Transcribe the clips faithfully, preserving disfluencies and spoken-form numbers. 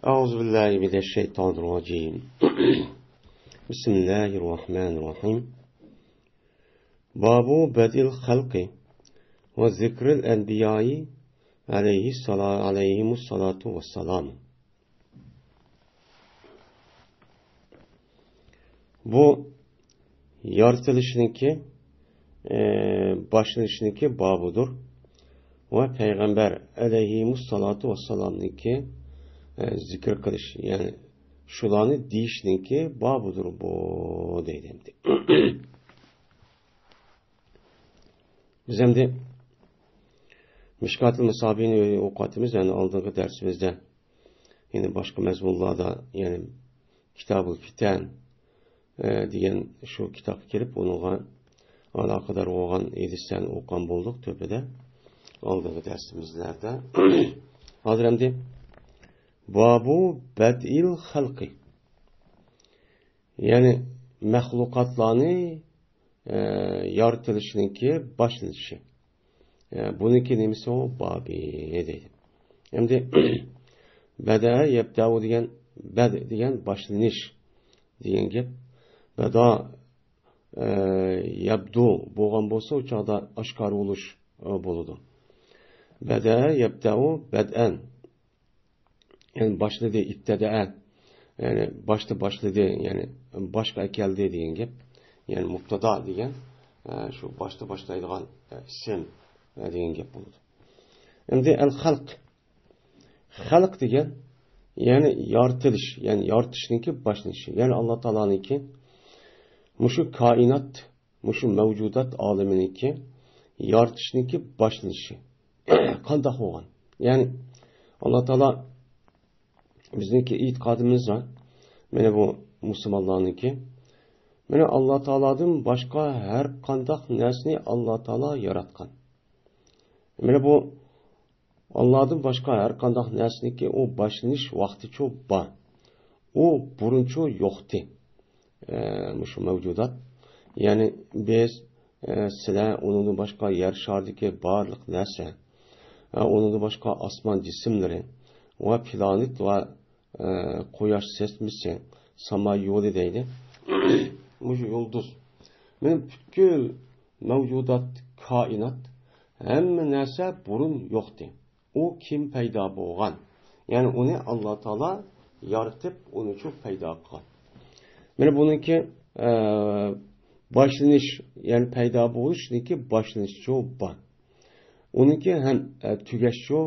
أعوذ بالله من الشيطان الرجيم. بسم الله الرحمن الرحيم. باب بدء الخلق وذكر الأنبياء عليه الصلاة، عليهم الصلاة والسلام. بۇ يارىتىلىشنىڭكى، ئە، باشلىنىشنىڭكى بابىدۇر. ۋە پەيغەمبەر ئەلەيھىمۇسسالاتۇ ۋەسسالامنىڭكى، ئە، زىكىر قىلىش، يەنى شۇلارنى دېيىشنىڭكى بابىدۇر بۇ، دەيدۇ ئەمدى. بىز ئەمدى مىشكاتۇل مۇسابىنى ئوقۇۋاتىمىز، يەنى ئالدىنقى دەرسىمىزدە، يەنى باشقا مەزمۇنلاردا، يەنى كىتابۇل فىتەن، ئە، دېگەن شۇ كىتابقا كېلىپ، ئۇنىڭغا ئالاقىدار بولغان ھەدىسلەرنى ئوقۇغان بولدۇق تۆپىدە، ئالدىنقى دەرسىمىزلەردە. ھازىر ئەمدى بابۇ بەدئىل خەلقى، يەنى مەخلۇقاتلارنى، ئە، يارىتىلىشنىڭكى باشلىنىشى. ئە، بۇنىڭكى نېمىسى ئۇ؟ بابى دەيدۇ. ئەمدى بەدە يەبدەئۇ دېگەن، بەد دېگەن باشلىنىش دېگەن گەپ. بەدا، ئە، يەبدۇ بولغان بولسا، ئۇ چاغدا ئاشكارا بولۇش، ئە، بولىدۇ. بەدە يەبدەئۇ بەدئەن. يەنى باشلىدى، ئىبتەدەئە. يەنى باشتا باشلىدى، يەنى باشقا ئەكەلدى دېگەن گەپ. يەنى مۇبتادا دېگەن، ئە، شۇ باشتا باشلايدىغان، ئە، ئىسىم، ئە، دېگەن گەپ بولىدۇ. ئەمدى ئەل خەلق. خەلق دېگەن، يەنى يارىتىلىش، يەنى يارىتىشنىڭكى باشلىنىشى. يەنى ئاللا تائالانىڭكى مۇشۇ كائىنات، مۇشۇ مەۋجۇدات ئالىمىنىڭكى يارىتىشنىڭكى باشلىنىشى قانداق بولغان؟ يەنى ئاللا تائالا بىزنىڭكى ئېتىقادىمىز بار. مانا بۇ مۇسۇلمانلارنىڭكى. مانا ئاللا تائالادىن باشقا ھەر قانداق نەرسىنى ئاللا تائالا ياراتقان. مانا بۇ ئاللادىن باشقا ھەر قانداق نەرسىنىڭكى ئۇ باشلىنىش ۋاقتىچۇ بار. ئۇ بۇرۇنچۇ يوقتى. ئە، مۇشۇ مەۋجۇدات. يەنى بىز، ئە، سىلەر، ئۇنىڭدىن باشقا يەر شارىدىكى بارلىق نەرسە، ئە، ئۇنىڭدىن باشقا ئاسمان جىسىملىرى ۋە پلانېت ۋە، ئە، قۇياش سىستېمىسى، ساما يولى دەيدۇ. مۇشۇ يۇلدۇز. مانا پۈتكۈل مەۋجۇدات، كائىنات، ھەممە نەرسە بۇرۇن يوقتى. ئۇ كىم پەيدا بولغان؟ يەنى ئۇنى ئاللا تائالا يارىتىپ، ئۇنى شۇ پەيدا قىلغان. مانا بۇنىڭكى، ئە، باشلىنىش، يەنى پەيدا بولۇشنىڭكى باشلىنىشىچۇ بار. ئۇنىڭكى ھەم، ئە، تۈگەشچۇ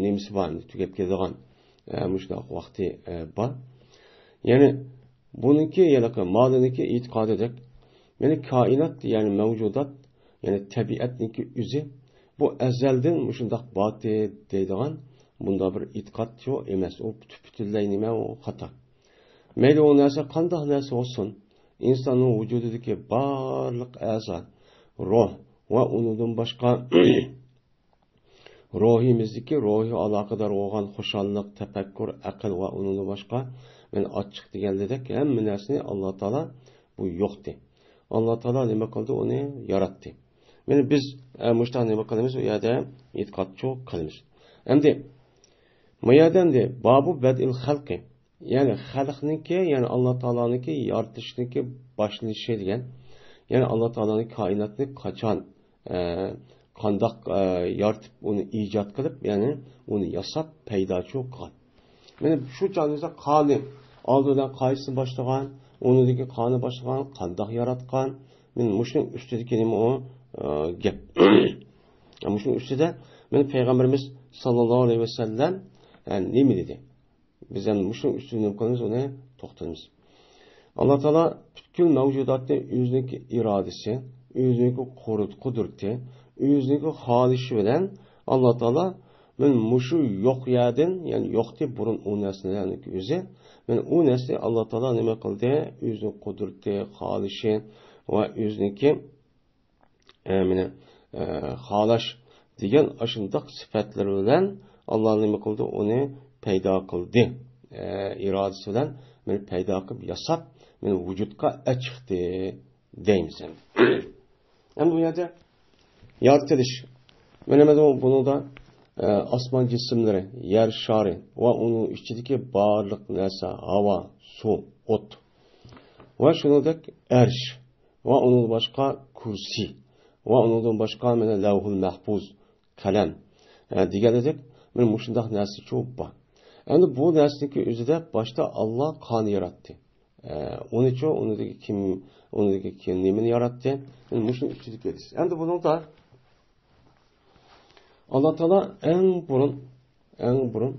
نېمىسى بار، تۈگەپ كېتىدىغان، ئە، مۇشۇنداق ۋاقتى، ئە، بار. يەنى بۇنىڭكى ھېلىقى مالىنىڭكى ئېتىقادىدەك، يەنى كائىنات، يەنى مەۋجۇدات، يەنى تەبىئەتنىڭكى ئۆزى، بۇ ئەزەلدىن مۇشۇنداق بارتى دەيدىغان بۇنداق بىر ئېتىقادچۇ ئەمەس. ئۇ پۈتۈن-، پۈتۈنلەي نېمە، ئۇ خاتا. مەيلى ئۇ نەرسە قانداق نەرسە بولسۇن، ئىنساننىڭ ۋۇجۇدىدىكى بارلىق ئەزا، روھ ۋە ئۇنىڭدىن باشقا روھىمىزدىكى روھىي ئالاقىدار بولغان خۇشاللىق، تەپەككۇر، ئەقىل ۋە ئۇنىڭدىن باشقا، مانا ئاچچىق دېگەنلىرىدەك ھەممە نەرسىنى ئاللا تائالا بۇ يوقتى. ئاللا تائالا نېمە قىلدى؟ ئۇنى ياراتتى. مانا بىز، ئە، مۇشۇنداق نېمە قىلىمىز؟ ئۇ يەردە ئېتىقادچۇ قىلىمىز. ئەمدى، بۇ يەردە ئەمدى بابۇ بەدئىل خەلقى. يەنى خەلقنىڭكى، يەنى ئاللا تائالانىڭكى يارىتىشنىڭكى باشلىنىشى دېگەن. يەنى ئاللا تائالانىڭ كائىناتنى قاچان، ئە، قانداق، ئە، يارىتىپ، ئۇنى ئىجاد قىلىپ، يەنى ئۇنى ياساپ، پەيداچۇ قىلغان. مانا شۇ چاغدا قانى ئالدى بىلەن قايسىنى باشلىغان، ئۇنىڭدىن كېيىن قانى باشلىغان، قانداق ياراتقان؟ مانا مۇشۇنىڭ ئۈستىدىكى نېمە ئۇ، ئە، گەپ. مۇشۇنىڭ ئۈستىدە مانا پەيغەمبىرىمىز ساللاللاھۇ ئەلەيھى ۋەسەللەم، ئە، نېمە دېدى؟ بىز ئەمدى مۇشۇنىڭ ئۈستىدە نېمە قىلىمىز، ئۇنى توختىلىمىز. ئاللا تائالا پۈتكۈل مەۋجۇداتنى ئۆزىنىڭكى ئىرادىسى، ئۆزىنىڭكى قۇرۇت-، قۇدرىتى، ئۆزىنىڭكى خالىشى بىلەن ئاللا تائالا مانا مۇشۇ يوق يەردىن، يەنى يوقتى بۇرۇن ئۇ نەرسىلەرنىڭكى ئۆزى، مانا ئۇ نەرسىنى ئاللا تائالا نېمە قىلدى؟ ئۆزىنىڭ قۇدرىتى، خالىشى ۋە ئۆزىنىڭكى ئە، مانا، ئە، خالاش دېگەن ئاشۇنداق سۈپەتلىرى بىلەن ئاللا نېمە قىلدى؟ ئۇنى پەيدا قىلدى. ئە، ئىرادىسى بىلەن مانا پەيدا قىلىپ ياساپ، مانا ۋۇجۇدقا ئەچىقتى دەيمىز ئەمدى. ئەمدى بۇ يەردە يارىتىلىش. مانا، مانا بۇنىڭدا ئە، ئاسمان جىسىملىرى، يەر شارى ۋە ئۇنىڭ ئىچىدىكى بارلىق نەرسە، ھاۋا، سۇ، ئوت ۋە شۇنىڭدەك ئەرش ۋە ئۇنىڭدىن باشقا كۇرسى ۋە ئۇنىڭدىن باشقا مانا لەۋھۇل مەھپۇز، قەلەم، ئە، دېگەنلىدەك، مانا مۇشۇنداق نەرسىچۇ بار. ئەمدى بۇ نەرسىنىڭكى ئۆزىدە باشتا ئاللا قانى ياراتتى. ئە، ئۇنىچۇ، ئۇنىدىكى كىم، ئۇنىدىكى كىم، نېمىنى ياراتتى؟ مانا مۇشۇنى ئىچىدىكى ھەدىس. ئەمدى بۇنىڭدا ئاللا تائالا ئەڭ بۇرۇن، ئەڭ بۇرۇن،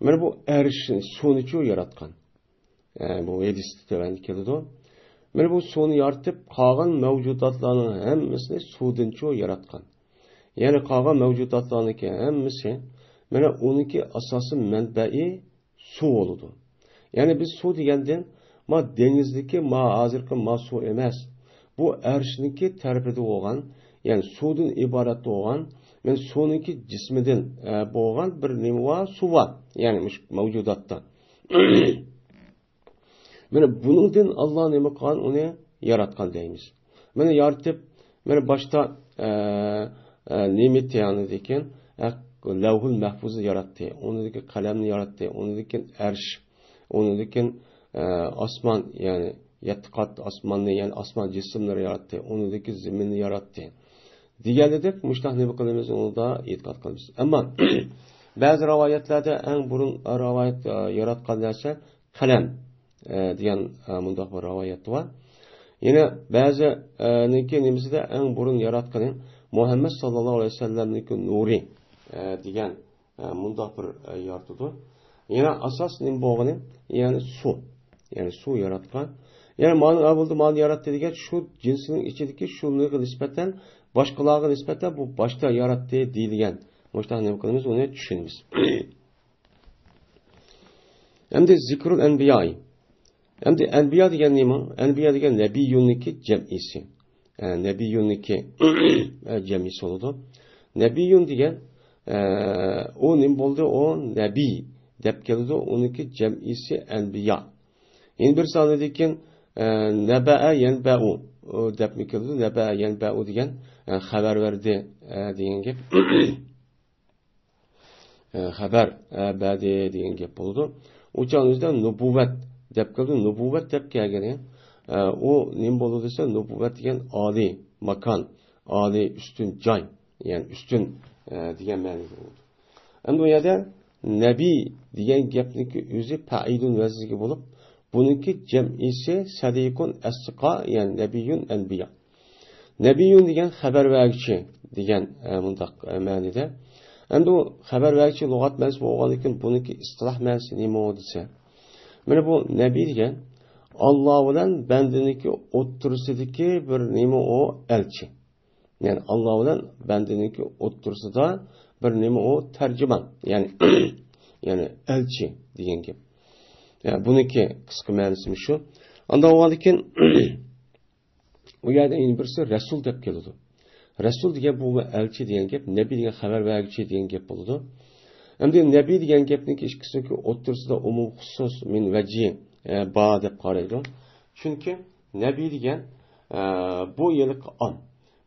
مانا بۇ ئەرشنى، سۇنىچۇ ياراتقان. ئە، بۇ ھەدىستە تۆۋەندە كېلىدۇ. مانا بۇ سۇنى يارىتىپ، قالغان مەۋجۇداتلارنىڭ ھەممىسىنى سۇدىنچۇ ياراتقان. يەنى قالغان مەۋجۇداتلارنىڭكى ھەممىسى، مانا ئۇنىڭكى ئاساسىي مەنبەئى سۇ بولىدۇ. يەنى بىز سۇ دېگەندىن، ما دېڭىزدىكى، ما ھازىرقى ما سۇ ئەمەس. بۇ ئەرشنىڭكى تەرىپىدە بولغان، يەنى سۇدىن ئىبارەت بولغان، يەنى سۇنىڭكى جىسمىدىن، ئە، بولغان بىر نېمە بار، سۇ بار. يەنى مۇشۇ مەۋجۇداتتا. مانا بۇنىڭدىن ئاللا نېمە قىلغان، ئۇنى ياراتقان دەيمىز. مانا يارىتىپ، مانا باشتا، ئە، ئە، نېمە تەييارلىدىكەن؟ ئە، لەۋھۇل مەھفۇزنى ياراتتى، ئۇنىڭدىن كېيىن قەلەمنى ياراتتى، ئۇنىڭدىن كېيىن ئەرش، ئۇنىڭدىن كېيىن، ئە، ئاسمان، يەنى يەتتە قات ئاسماننى، يەنى ئاسمان جىسىملىرى ياراتتى، ئۇنىڭدىن كېيىن زېمىننى ياراتتى. دېگەنلىدەك مۇشۇنداق نېمە قىلىمىز، ئۇنىدا ئېتىقاد قىلىمىز. ئەمما بەزى رىۋايەتلەردە ئەڭ بۇرۇن رىۋايەت، ئە، ياراتقان نەرسە قەلەم، ئە، دېگەن، ئە، مۇنداق بىر رىۋايەت بار. يەنە بەزىنىڭكى نېمىسىدە ئەڭ بۇرۇن ياراتقىنى مۇھەممەد ساللاللاھۇ ئەلەيھى ۋەسەللەمنىڭكى نۇرى، ئە، دېگەن، ئە، مۇنداق بىر، ئە، يارىتىدۇ. يەنە ئاساس نېمە بولغىنى، يەنى سۇ. يەنى سۇ ياراتقان. يەنى مانىڭ ئەۋۋىلىدە مانى ياراتتى دېگەن شۇ جىنسنىڭ ئىچىدىكى شۇلارغا نىسبەتەن، باشقىلارغا نىسبەتەن بۇ باشتا ياراتتى دېيىلگەن. مۇشۇنداق نېمە قىلىمىز، ئۇنى چۈشىنىمىز. ئەمدى زىكرۇل ئەنبىيائى. ئەمدى ئەنبىيا دېگەن نېمە؟ ئەنبىيا دېگەن نەبىيۇننىڭكى جەمئىسى. ئە، نەبىيۇننىڭكى، ئە، جەمئىسى بولىدۇ. نەبىيۇن دېگەن، ئە، ئۇ نېمە بولدى؟ ئۇ نەبىي دەپ كېلىدۇ. ئۇنىڭكى جەمئىسى ئەنبىيا. يەنە بىر سانىدىن كېيىن، ئە، نەبەئە يەنبەئۇ، ئۇ دەپمۇ كېلىدۇ. نەبەئە يەنبەئۇ دېگەن، ئە، خەۋەر بەردى، ئە، دېگەن گەپ. ئە، خەۋەر، ئە، بەردى دېگەن گەپ بولىدۇ. ئۇ چاغنىڭ ئۆزىدە نۇبۇۋۋەت دەپ كېلىدۇ. نۇبۇۋۋەت دەپ كەلگىنى، ئە، ئۇ نېمە بولىدۇ دېسە، نۇبۇۋۋەت دېگەن ئالىي ماكان، ئالىي ئۈستۈن جاي، يەنى ئۈستۈن، ئە، دېگەن مەنىدە بولىدۇ. ئەمدى ئۇ يەردە نەبىي دېگەن گەپنىڭكى ئۆزى پەئىلۇن ۋەزنىگە بولۇپ، بۇنىڭكى جەمئىسى سەدىقۇن ئەسدىقا، يەنى نەبىيۇن ئەنبىيا. نەبىيۇن دېگەن خەۋەر بەرگۈچى دېگەن، ئە، مۇنداق، ئە، مەنىدە. ئەمدى ئۇ خەۋەر بەرگۈچى لۇغەت مەنىسى بولغاندىن كېيىن بۇنىڭكى ئىستىلاھ مەنىسى نېمە دېسە، مانا بۇ نەبىي دېگەن ئاللا بىلەن بەندىنىڭكى ئوتتۇرىسىدىكى بىر نېمە ئۇ ئەلچى. يەنى ئاللا بىلەن بەندىنىڭكى ئوتتۇرىسىدا بىر نېمە ئۇ تەرجىمان. يەنى، يەنى ئەلچى دېگەن گەپ. يەنى بۇنىڭكى قىسقا مەنىسى مۇشۇ. ئانداق بولغاندىن كېيىن ئۇ يەردە يەنە بىرسى رەسۇل دەپ كېلىدۇ. رەسۇل دېگەن بۇ ئەلچى دېگەن گەپ، نەبىي دېگەن خەۋەر بەرگۈچى دېگەن گەپ بولىدۇ. ئەمدى نەبىي دېگەن گەپنىڭكى ئىككىسىنىڭكى ئوتتۇرىسىدا ئومۇم خۇسۇس مىن ۋەجھى، ئە، بار دەپ قارايدۇ. چۈنكى نەبىي دېگەن، ئە، بۇ ھېلىقى ئام.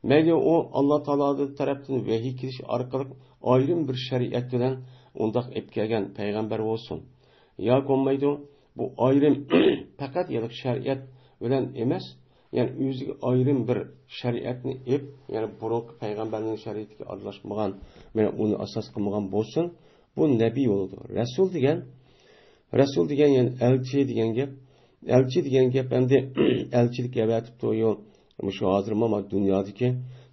مەيلى ئۇ ئاللا تائالا تەرەپتىن ۋەھىي كېلىش ئارقىلىق ئايرىم بىر شەرىئەت بىلەن ئۇنداق ئېلىپ كەلگەن پەيغەمبەر بولسۇن. ياكى بولمايدۇ، بۇ ئايرىم پەقەت ھېلىقى شەرىئەت بىلەن ئەمەس، يەنى ئۆزىگە ئايرىم بىر شەرىئەتنى ئېلىپ، يەنى بۇرۇنقى پەيغەمبەرنىڭ شەرىئىتىگە ئارىلاشمىغان، مانا ئۇنى ئاساس قىلمىغان بولسۇن، بۇ نەبىي بولىدۇ. رەسۇل دېگەن، رەسۇل دېگەن يەنى ئەلچى دېگەن گەپ. ئەلچى دېگەن گەپ ئەمدى ئەلچىلىك ئەۋەتىپتۇ، يو، مۇشۇ ھازىر مانا دۇنيادىكى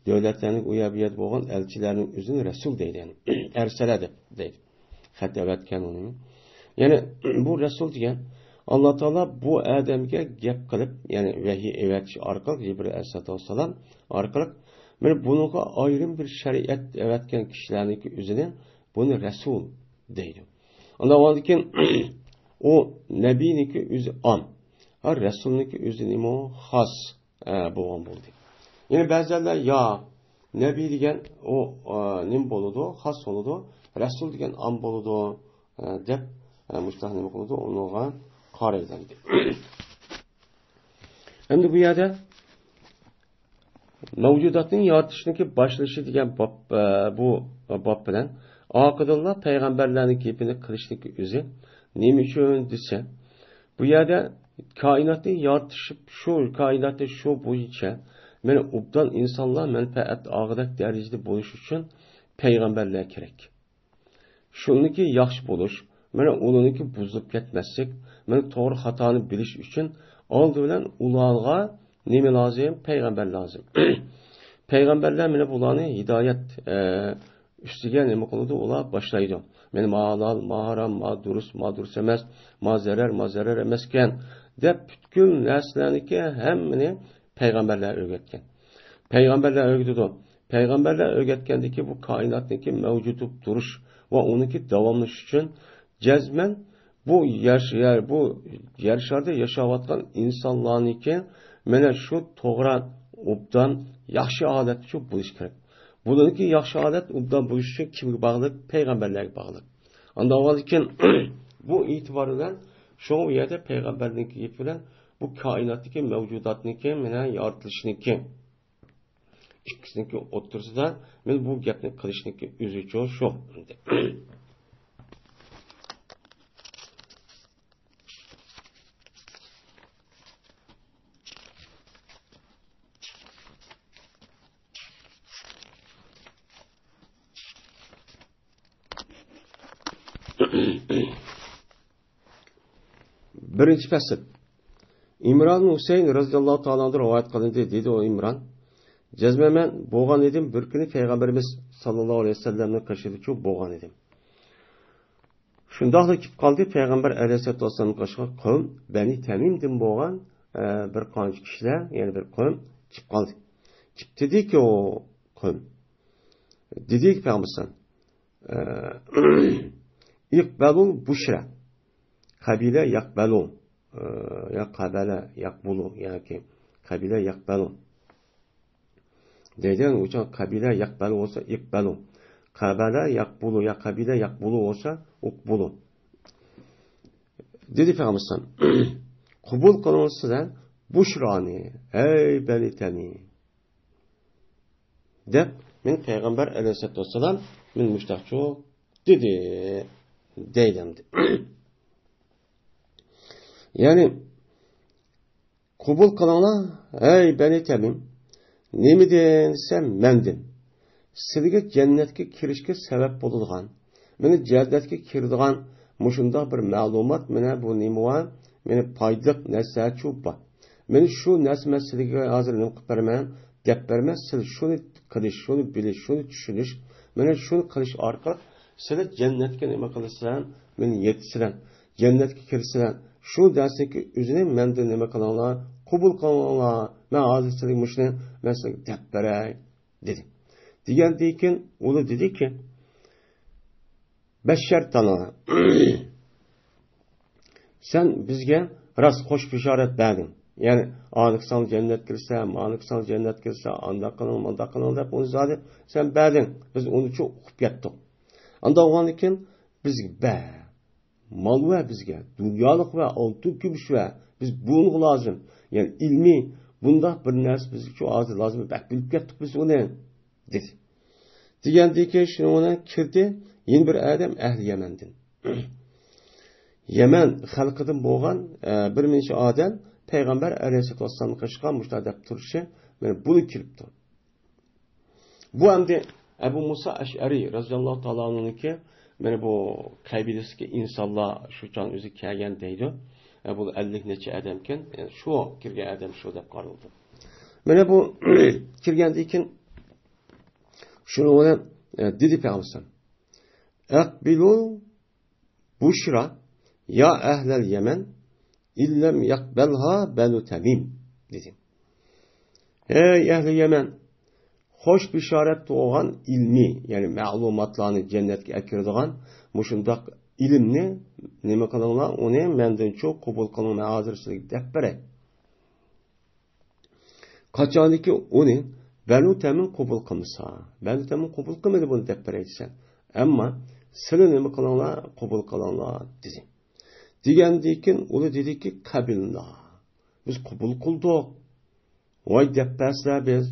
دۆلەتلەرنىڭ ئۇ يەر بۇ يەردە بولغان ئەلچىلەرنىڭ ئۆزىنى رەسۇل دەيدۇ، يەنى ئەرسەلە دەپ دەيدۇ. خەت ئەۋەتكەن ئۇنى. يەنى بۇ رەسۇل دېگەن ئاللا تائالا بۇ ئادەمگە گەپ قىلىپ، يەنى ۋەھىي ئەۋەتىش ئارقىلىق، جىبرىل ئەلەيھىسسالاتۇ ۋەسسالام ئارقىلىق، مانا بۇنىڭغا ئايرىم بىر شەرىئەت ئەۋەتكەن كىشىلەرنىڭكى ئۆزىنى بۇنى رەسۇل دەيدۇ. ئاندىن كېيىن ئۇ نەبىينىڭكى ئۆزى ئام، ھە، رەسۇلنىڭكى ئۆزى نېمە؟ خاس، ئە، بولغان بولدى. يەنە بەزىلەر يا نەبىي دېگەن ئۇ، ئە، نېمە بولىدۇ؟ خاس بولىدۇ. رەسۇل دېگەن ئام بولىدۇ، ئە، دەپ، ئە، مۇشۇنداق نېمە قىلىدۇ؟ ئۇنىڭغا قارايدۇ ئەمدى. ئەمدى بۇ يەردە مەۋجۇداتنىڭ يارىتىشنىڭكى باشلىشى دېگەن باب، ئە، بۇ باب بىلەن ئارقىدىنلا پەيغەمبەرلەرنىڭ گېپىنى قىلىشنىڭكى ئۆزى نېمە ئۈچۈن دېسە، بۇ يەردە كائىناتنى يارىتىشىپ، شۇ كائىناتنى شۇ بويىچە مانا ئوبدان ئىنسانلار مەنپەئەت ئالغۇدەك دەرىجىدە بولۇش ئۈچۈن پەيغەمبەرلەر كېرەك. شۇنىڭكى ياخشى بولۇش، مانا ئۇنىڭكى بۇزۇلۇپ كەتمەسلىك، مانا توغرا خاتانى بىلىش ئۈچۈن ئالدى بىلەن ئۇلارغا نېمە لازىم؟ پەيغەمبەر لازىم. پەيغەمبەرلەر مانا بۇلارنى ھىدايەت، ئە، ئۈستىگە نېمە قىلىدۇ؟ ئۇلار باشلايدۇ. مانا ما ھالال، ما ھارام، ما دۇرۇس، ما دۇرۇس ئەمەس، ما زەرەر، ما زەرەر ئەمەسكەن، دەپ پۈتكۈل نەرسىلەرنىڭكى ھەممىنى پەيغەمبەرلەر ئۆگەتكەن. پەيغەمبەرلەر ئۆگىتىدۇ. پەيغەمبەرلەر ئۆگەتكەندىكى بۇ كائىناتنىڭكى مەۋجۇت بولۇپ تۇرۇش ۋە ئۇنىڭكى داۋاملىشىشى ئۈچۈن جەزمەن بۇ يەر، يەر، بۇ يەر شارىدا ياشاۋاتقان ئىنسانلارنىڭكى مانا شۇ توغرا، ئوبدان، ياخشى ھالەتتە شۇ بولۇشى كېرەك. بۇنىڭكى ياخشى ھالەت، ئوبدان بولۇش ئۈچۈن كىمگە باغلىق؟ پەيغەمبەرلەرگە باغلىق. ئاندىن بۇ ئېتىبار بىلەن شۇ يەردە پەيغەمبەرنىڭكى گېپى بىلەن بۇ كائىناتتىكى مەۋجۇداتنىڭكى مانا يارىتىلىشىنىڭكى ئىككىسىنىڭكى ئوتتۇرىسىدا مەن بۇ گەپنى قىلىشنىڭكى ئۆزىچۇ شۇ. بىرىنچى پەسىل. ئىمران ھۈسەيىن رەزىياللاھۇ تائالا ئەنھۇ رىۋايەت قىلىندى، دېدى ئۇ ئىمران، جەزمەن مەن بولغان ئىدىم، بىر كۈنى پەيغەمبىرىمىز ساللاللاھۇ ئەلەيھى ۋەسەللەمنىڭ قېشىدا شۇ بولغان ئىدىم. شۇنداقلا كېلىپ قالدى، پەيغەمبەر ئەلەيھىسسالاتۇ ۋەسسالامنىڭ قېشىغا قەۋم بەنى تەمىمدىن بولغان، ئە، بىر قانچە كىشىلەر، يەنى بىر قەۋم كېلىپ قالدى. كېلىپ دېدىكى ئۇ قەۋم، دېدىكى پەيغەمبەر، ئە، ئىقبەلۇل بۇشرا. قەبىلە يەقبەلۇ، ئە، يا قەبەلە يەقبۇلۇ ياكى قەبىلە يەقبەلۇ. دەيدىغان ئۇچۇن قەبىلە يەقبەلۇ بولسا ئىقبەلۇ. قەبەلە يەقبۇلۇ يا قەبىلە يەقبۇلۇ بولسا ئۇقبۇلۇ. دېدى پەيغەمبەر، قوبۇل قىلىڭ سىلەر بۇشرانى، ھەي بەنى تەمىم. دەپ، مەن پەيغەمبەر ئەلەيھىسسالاتۇ ۋەسسالام، مەن مۇشتاقچۇ دېدى، دەيدۇ ئەمدى. يەنى، قوبۇل قىلىڭلار، ھەي بەنى تەمىم، نېمىدىن دېسە مەندىن. سىلىگە جەننەتكە كىرىشكە سەۋەب بولىدىغان، مېنى جەننەتكە كىرىدىغان مۇشۇنداق بىر مەلۇمات، مانا بۇ نېمە بار، مانا پايدىلىق نەرسەچۇ بار. مانا شۇ نەرسە مەن سىلىگە ھازىر نېمە قىلىپ بېرىمەن، دەپ بېرىمەن، سىلەر شۇنى قىلىش، شۇنى بىلىش، شۇنى چۈشىنىش، مانا شۇنى قىلىش ئارقىلىق سىلەر جەننەتكە نېمە قىلىسىلەر، مېنى يېتىسىلەر، جەننەتكە كىرىسىلەر. شۇ نەرسىنىڭكى ئۆزىنى مەندىن نېمە قىلىڭلار، قوبۇل قىلىڭلار. مەن ھازىر سىلىگە مۇشۇنى، مەن سىلىگە دەپ بېرەي، دېدى. دېگەندىن كېيىن ئۇلار دېدىكى، بەششەرتانا. سەن بىزگە راست خوش بېشارەت بەردىڭ. يەنى، ئانىكى ساڭا جەننەت كىرسە، مانىكى ساڭا جەننەت كىرسە، ئانداق قىلىڭ، مانداق قىلىڭ دەپ ئۇنى زادى سەن بەردىڭ. بىز ئۇنىچۇ ئۇقۇپ كەتتۇق. ئانداق بولغاندىن كېيىن بىزگە بەر. مال ۋە بىزگە، دۇنيالىق ۋە ئالتۇن كۈمۈش ۋە بىز بۇنىڭغا لازىم. يەنى ئىلمىي بۇنداق بىر نەرسە بىزگىچۇ ھازىر لازىم، بەك بىلىپ كەتتۇق بىز ئۇنى. دېدى. دېگەندىن كېيىن شۇنىڭ بىلەن كىردى يەنە بىر ئادەم ئەھلى يەمەندىن. يەمەن خەلقىدىن بولغان، ئە، بىر نەچچە ئادەم پەيغەمبەر ئەلەيھىسسالاتۇ ۋەسسالامنىڭ قېشىغا مۇشۇنداق دەپ تۇرۇشى، مانا بۇنى كىرىپتۇ. بۇ ئەمدى ئەبۇ مۇسا ئەشئەرى رەزىياللاھۇ تائالا ئەنھۇنىڭكى، مانا بۇ قەبىلىسىدىكى ئىنسانلار شۇ چاغ ئۆزى كەلگەن دەيدۇ. ئە، بۇ ئەللىك نەچچە ئادەمكەن، يەنى شۇ كىرگەن ئادەم شۇ دەپ قارىلىدۇ. مانا بۇ كىرگەندىن كېيىن شۇنىڭ بىلەن، ئە، دېدى پەيغەمبەر، ئەقبىلۇل بۇشرا يا ئەھلەل يەمەن ئىللەم يەقبەلھا بەنۇ تەمىم، دېدى. ھەي ئەھلى يەمەن، خوش بېشارەت تۇغغان ئىلمىي، يەنى مەلۇماتلارنى جەننەتكە ئەكىرىدىغان مۇشۇنداق ئىلىمنى نېمە قىلىڭلار، ئۇنى مەندىنچۇ قوبۇل قىلىڭ، مەن ھازىر سىلەرگە دەپ بېرەي. قاچانكى ئۇنى بەنۇ تەمىم قوبۇل قىلمىسا، بەنۇ تەمىم قوبۇل قىلمىدى بۇنى دەپ بېرەي دېسە، ئەمما سىلى نېمە قىلىڭلار، قوبۇل قىلىڭلار، دېدى. دېگەندىن كېيىن ئۇلار دېدىكى، قەبىلنا، بىز قوبۇل قىلدۇق. ۋاي دەپ بەرسىلە بىز،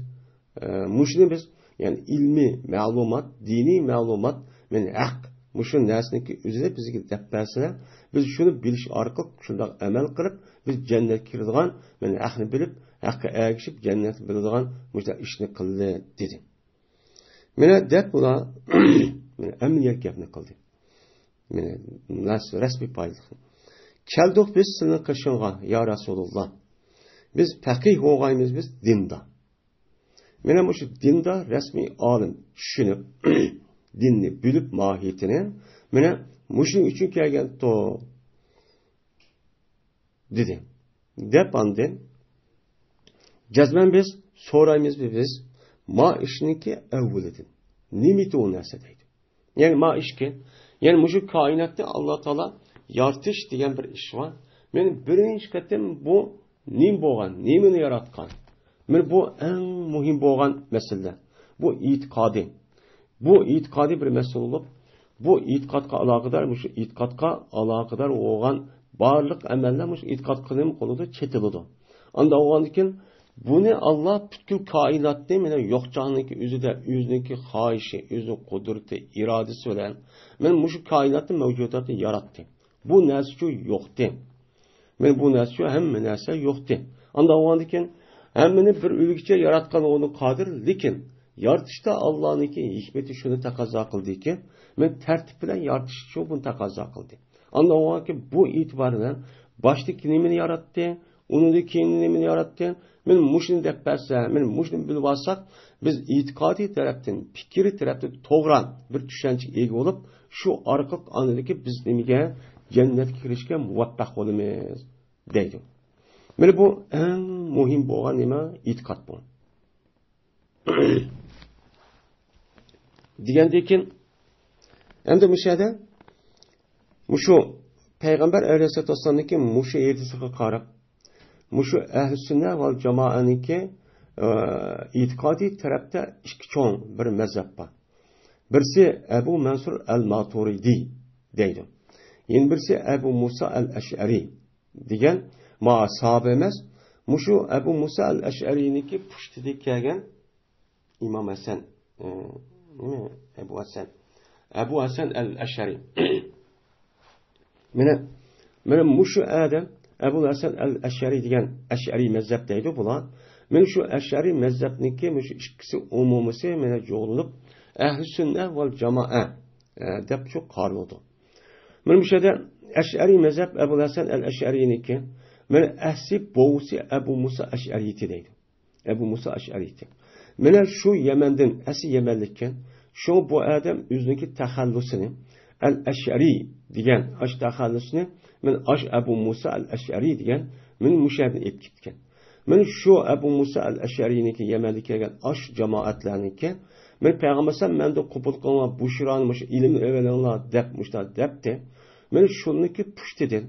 ئە، مۇشۇنى بىز، يەنى ئىلمىي مەلۇمات، دىنىي مەلۇمات، مەن ھەق، مۇشۇ نەرسىنىڭكى ئۆزىنى بىزگە دەپ بەرسىلەر، بىز شۇنى بىلىش ئارقىلىق شۇنداق ئەمەل قىلىپ، بىز جەننەتكە كىرىدىغان، مەن ھەقنى بىلىپ، ھەققە ئەگىشىپ جەننەتكە بېرىدىغان مۇشۇنداق ئىشنى قىلدى، دېدى. مانا دەپ ئۇلار مانا ئەمەلىيەت گەپنى قىلدى. مانا نەس-، رەسمىي پايدىلىق. كەلدۇق بىز سېنىڭ قېشىڭغا، يا رەسۇلاللا. بىز پەقىھ بولغايمىز بىز دىندا. مانا مۇشۇ دىندا رەسمىي ئالىم چۈشىنىپ، دىننى بىلىپ ماھىيىتىنى، مانا مۇشۇنىڭ ئۈچۈن كەلگەنتۇ، دېدى. دەپ ئاندىن، جەزمەن بىز سورايمىز بىز ما ئىشنىڭكى ئەۋۋىلىدىن. نېمىتى ئۇ نەرسە دەيدۇ. يەنى ما ئىشكى، يەنى مۇشۇ كائىناتنى ئاللا تائالا يارىتىش دېگەن بىر ئىش بار. مەن بىرىنچى قېتىم بۇ نېمە بولغان، نېمىنى ياراتقان؟ مانا بۇ ئەڭ مۇھىم بولغان مەسىلە. بۇ ئېتىقادى. بۇ ئېتىقادى بىر مەسىلە بولۇپ، بۇ ئېتىقادقا ئالاقىدار، مۇشۇ ئېتىقادقا ئالاقىدار بولغان بارلىق ئەمەللەر مۇشۇ ئېتىقادقا نېمە قىلىدۇ؟ چېتىلىدۇ. ئاندىن بولغاندىن كېيىن بۇنى ئاللا پۈتكۈل كائىناتنى مانا يوقچانلىقنىڭكى ئۆزىدە ئۆزىنىڭكى خاھىشى، ئۆزىنىڭ قۇدرىتى، ئىرادىسى بىلەن مانا مۇشۇ كائىناتنى، مەۋجۇداتنى ياراتتى. بۇ نەرسىچۇ يوقتى. مانا بۇ نەرسىچۇ ھەممە نەرسە يوقتى. ئاندىن بولغاندىن كېيىن ھەممىنى بىر ئۆلگۈچە ياراتقان ئۇنىڭ قادىر، لېكىن يارىتىشتا ئاللانىڭكى ھېكمىتى شۇنى تەقەززا قىلدىكى، مانا تەرتىپ بىلەن يارىتىشچۇ بۇنى تەقەززا قىلدى. ئاندىن بولغاندىن كېيىن بۇ ئېتىبار بىلەن باشتىكى نېمىنى ياراتتى؟ ئۇنىڭدىن كېيىن نېمىنى ياراتتى؟ مانا مۇشۇنى دەپ بەرسە، مانا مۇشۇنى بىلىپ ئالساق، بىز ئېتىقادىي تەرەپتىن، پىكرىي تەرەپتىن توغرا بىر چۈشەنچىگە ئىگە بولۇپ، شۇ ئارقىلىق ئاندىن كېيىن بىز نېمىگە؟ جەننەتكە كىرىشكە مۇۋەپپەق بولىمىز، دەيدۇ. مانا بۇ ئەڭ مۇھىم بولغان نېمە؟ ئېتىقاد بۇ. دېگەندىن كېيىن، ئەمدى مۇشۇ يەردە مۇشۇ پەيغەمبەر ئەلەيھىسسالاتۇ ۋەسسالامنىڭكى مۇشۇ ھەدىسىگە قاراپ، مۇشۇ ئەھلى سۈننە ۋەل جامائەنىڭكى، ئە، ئېتىقادىي تەرەپتە ئىككى چوڭ بىر مەزھەپ بار. بىرسى ئەبۇ مەنسۇر ئەل ماتۇرىدى دەيدۇ. يەنە بىرسى ئەبۇ مۇسا ئەل ئەشئەرى دېگەن، ما ساھابە ئەمەس، مۇشۇ ئەبۇ مۇسا ئەل ئەشئەرىنىڭكى پۇشتىدىن كەلگەن ئىمام ھەسەن، ئە، نېمە، ئەبۇ ھەسەن. ئەبۇ ھەسەن ئەل ئەشئەرى. مانا، مانا مۇشۇ ئادەم ئەبۇل ھەسەن ئەل ئەشئەرى دېگەن ئەشئەرى مەزھەپ دەيدۇ بۇلار. مانا شۇ ئەشئەرى مەزھەپنىڭكى مۇشۇ ئىككىسى ئومۇمىسى مانا جۇغلىنىپ، ئەھلى سۈننە ۋەل جامائە، ئە، دەپ شۇ قارىلىدۇ. مانا مۇشۇ يەردە ئەشئەرى مەزھەپ ئەبۇل ھەسەن ئەل ئەشئەرىنىڭكى، مانا ئەسلى بوۋىسى ئەبۇ مۇسا ئەشئەرىيتى دەيدۇ. ئەبۇ مۇسا ئەشئەرىيتى. مانا شۇ يەمەندىن، ئەسلى يەمەنلىككەن. شۇڭا بۇ ئادەم ئۆزىنىڭكى تەخەللۇسىنى، ئەل ئەشئەرى دېگەن ئاش تەخەللۇسىنى، مانا ئاش ئەبۇ مۇسا ئەل ئەشئەرى دېگەن، مانا مۇشۇ يەردىن ئېلىپ كەتكەن. مانا شۇ ئەبۇ مۇسا ئەل ئەشئەرىنىڭكى يەمەندىن كەلگەن ئاش جامائەتلەرنىڭكى، مانا پەيغەمبەر ئەلەيھىسسالام مەندىن قوبۇل قىلىڭلار، بۇشرانى مۇشۇ ئىلىمنى ئۆگىنىڭلار دەپ مۇشۇنداق دەپتى. مانا شۇنىڭكى پۇشتىدىن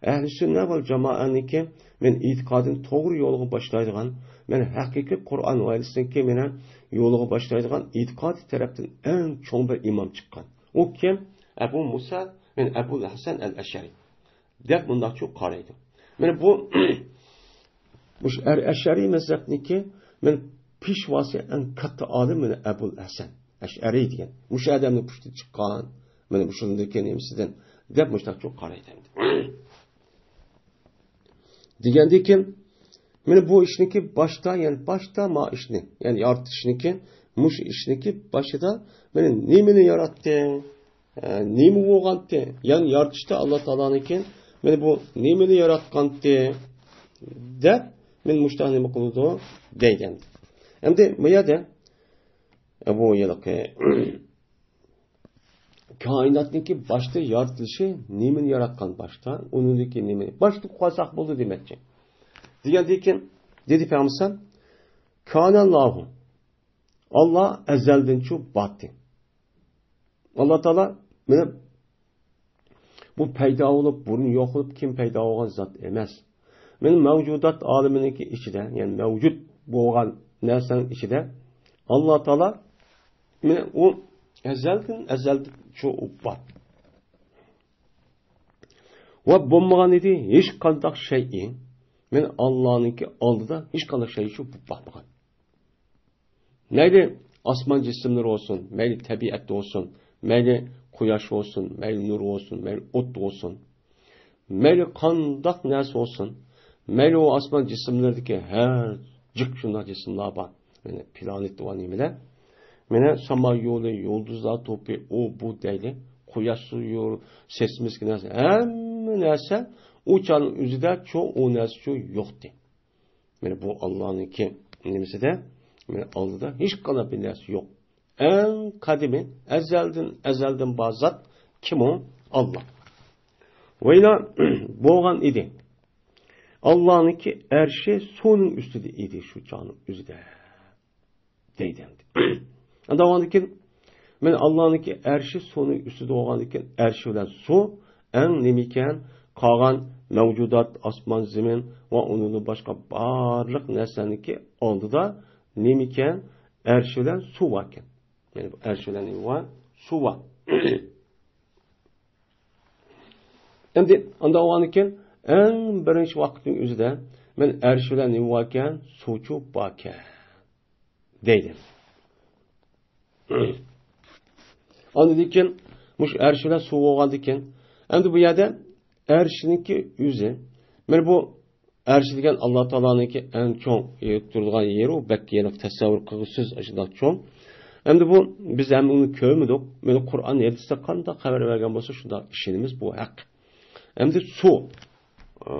ئەھلى سۈننە ۋەل جامائەنىڭكى مەن ئېتىقادىنى توغرا يولغا باشلايدىغان، مەن ھەقىقىي قۇرئان ۋە ھەدىسنىڭكى مېنى يولىغا باشلايدىغان ئېتىقادىي تەرەپتىن ئەڭ چوڭ بىر ئىمام چىققان. ئۇ كىم؟ ئەبۇ مۇسا، مەن ئەبۇل ھەسەن ئەل ئەشئەرى دەپ مۇنداقچۇ قارايدۇ. مانا بۇ، مۇشۇ ئەر-، ئەشئەرىي مەزھەپنىڭكى مەن پېشۋاسى ئەڭ كاتتا ئالىم مانا ئەبۇل ھەسەن ئەشئەرىي دېگەن. مۇشۇ ئادەمنىڭ پۇشتىدىن چىققان، مانا مۇشۇنىڭدىكى نېمىسىدىن دەپ مۇشۇنداقچۇ قارايدۇ ئەمدى. دېگەندىن كېيىن، مانا بۇ ئىشنىكى باشتا، يەنى باشتا ما ئىشنى، يەنى يارىتىشنىكى، مۇشۇ ئىشنىكى باشىدا مانا نېمىنى ياراتتى؟ ئە، نېمە بولغانتى؟ يەنى يارىتىشتا ئاللا تائالانىڭكى مانا بۇ نېمىنى ياراتقانتى؟ دەپ، مانا مۇشۇنداق نېمە قىلىدۇ؟ دەيدۇ ئەمدى. ئەمدى بۇ يەردە، ئە، بۇ ھېلىقى كائىناتنىڭكى باشتا يارىتىلىشى، نېمىنى ياراتقان باشتا، ئۇنىڭدىكى نېمە؟ باشتا قويساق بولدى دېمەكچى. دېگەندىن كېيىن دېدى پەيغەمبەر، كانەللاھۇ، ئاللا ئەزەلدىنچۇ باتتى. ئاللا تائالا مانا بۇ پەيدا بولۇپ، بۇرۇن يوق بولۇپ، كېيىن پەيدا بولغان زات ئەمەس. مانا مەۋجۇدات ئالىمىنىڭكى ئىچىدە، يەنى مەۋجۇت بولغان نەرسىنىڭ ئىچىدە ئاللا تائالا، مانا ئۇ ئەزەلدىن، ئەزەلدىن شۇ بار. ۋە بولمىغان ئىدى، ھېچقانداق شەيئى، مانا ئاللانىڭكى ئالدىدا ھېچقانداق شەيئى شۇ بولۇپ باقمىغان. مەيلى ئاسمان جىسىملىرى بولسۇن، مەيلى تەبىئەتتە بولسۇن، مەيلى قۇياش بولسۇن، مەيلى نۇر بولسۇن، مەيلى ئوت بولسۇن، مەيلى قانداق نەرسە بولسۇن، مەيلى ئۇ ئاسمان جىسىملىرىدىكى ھەر جىق شۇنداق جىسىملار بار. مانا پلانېت دېگەن نېمىلەر؟ مانا ساما يولى، يۇلدۇزلار توپى، ئۇ بۇ دەيلى. قۇياش، سۇ، يۇ-، سېسمىسكا نەرسە، ھەممە نەرسە ئۇ چاغنىڭ ئۆزىدە چۇ، ئۇ نەرسە چۇ يوقتى. مانا بۇ ئاللانىڭكى نېمىسىدە، مانا ئالدىدا ھېچقانداق بىر نەرسە يوق. ئەڭ قەدىمىي، ئەزەلدىن، ئەزەلدىن بار زات كىم ئۇ؟ ئاللا. ۋەيلا بولغان ئىدى. ئاللانىڭكى ئەرشى سۇنىڭ ئۈستىدە ئىدى شۇ چاغنىڭ ئۆزىدە. دەيدۇ ئەمدى. ئەمدى بولغاندىن كېيىن، مانا ئاللانىڭكى ئەرشى سۇنىڭ ئۈستىدە بولغاندىن كېيىن، ئەرشى بىلەن سۇ ئەڭ نېمە ئىكەن، قالغان مەۋجۇدات، ئاسمان، زېمىن ۋە ئۇنىڭدىن باشقا بارلىق نەرسىلەرنىڭكى ئالدىدا نېمە ئىكەن، ئەرشى بىلەن سۇ بار ئىكەن. يەنى بۇ ئەرشى بىلەن نېمە بار؟ سۇ بار. ئەمدى ئانداق بولغاندىن كېيىن، ئەڭ بىرىنچى ۋاقىتنىڭ ئۆزىدە مەن ئەرشى بىلەن نېمە باركەن؟ سۇچۇ باركەن. دەيدۇ. ئاندىن كېيىن مۇشۇ ئەرش بىلەن سۇ بولغاندىن كېيىن، ئەمدى بۇ يەردە ئەرشنىڭكى ئۆزى، مانا بۇ ئەرش دېگەن ئاللا تائالانىڭكى ئەڭ چوڭ، ئى، تۇرىدىغان يېرى، ئۇ بەك يېنىق تەسەۋۋۇر قىلغۇسىز ئاشۇنداق چوڭ. ئەمدى بۇ بىز ھەم ئۇنى كۆرمىدۇق، مانا قۇرئان ھەدىستە قانداق خەۋەر بەرگەن بولسا شۇنداق ئىشىنىمىز، بۇ ھەق. ئەمدى سۇ، ئى،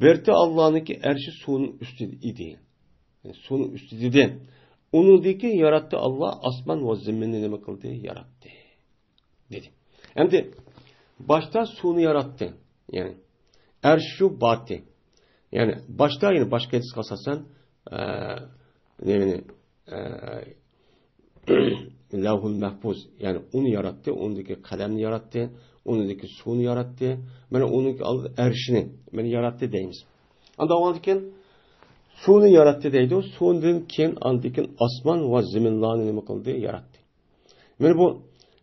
بىرتى ئاللانىڭكى ئەرشى سۇنىڭ ئۈستىدە ئىدى. سۇنىڭ ئۈستىدە دېدى. ئۇنىڭدىن كېيىن ياراتتى ئاللا، ئاسمان ۋە زېمىننى نېمە قىلدى؟ ياراتتى. دېدى. ئەمدى باشتا سۇنى ياراتتى. يەنى ئەرش شۇ بارتى. يەنى باشتا، يەنى باشقا ھەدىسكە ئاساسەن، ئە، نېمىنى، ئە، لەۋھۇل مەھپۇز، يەنى ئۇنى ياراتتى، ئۇنىڭدىكى قەلەمنى ياراتتى، ئۇنىڭدىكى سۇنى ياراتتى، مانا ئۇنىڭكى ئالدىدا ئەرشىنى، مانا ياراتتى دەيمىز. ئاندىن ئاۋۋالدىن كېيىن سۇنى ياراتتى دەيدۇ، سۇدىن كېيىن ئاندىن كېيىن ئاسمان ۋە زېمىنلارنى نېمە قىلدى؟ ياراتتى. مانا بۇ،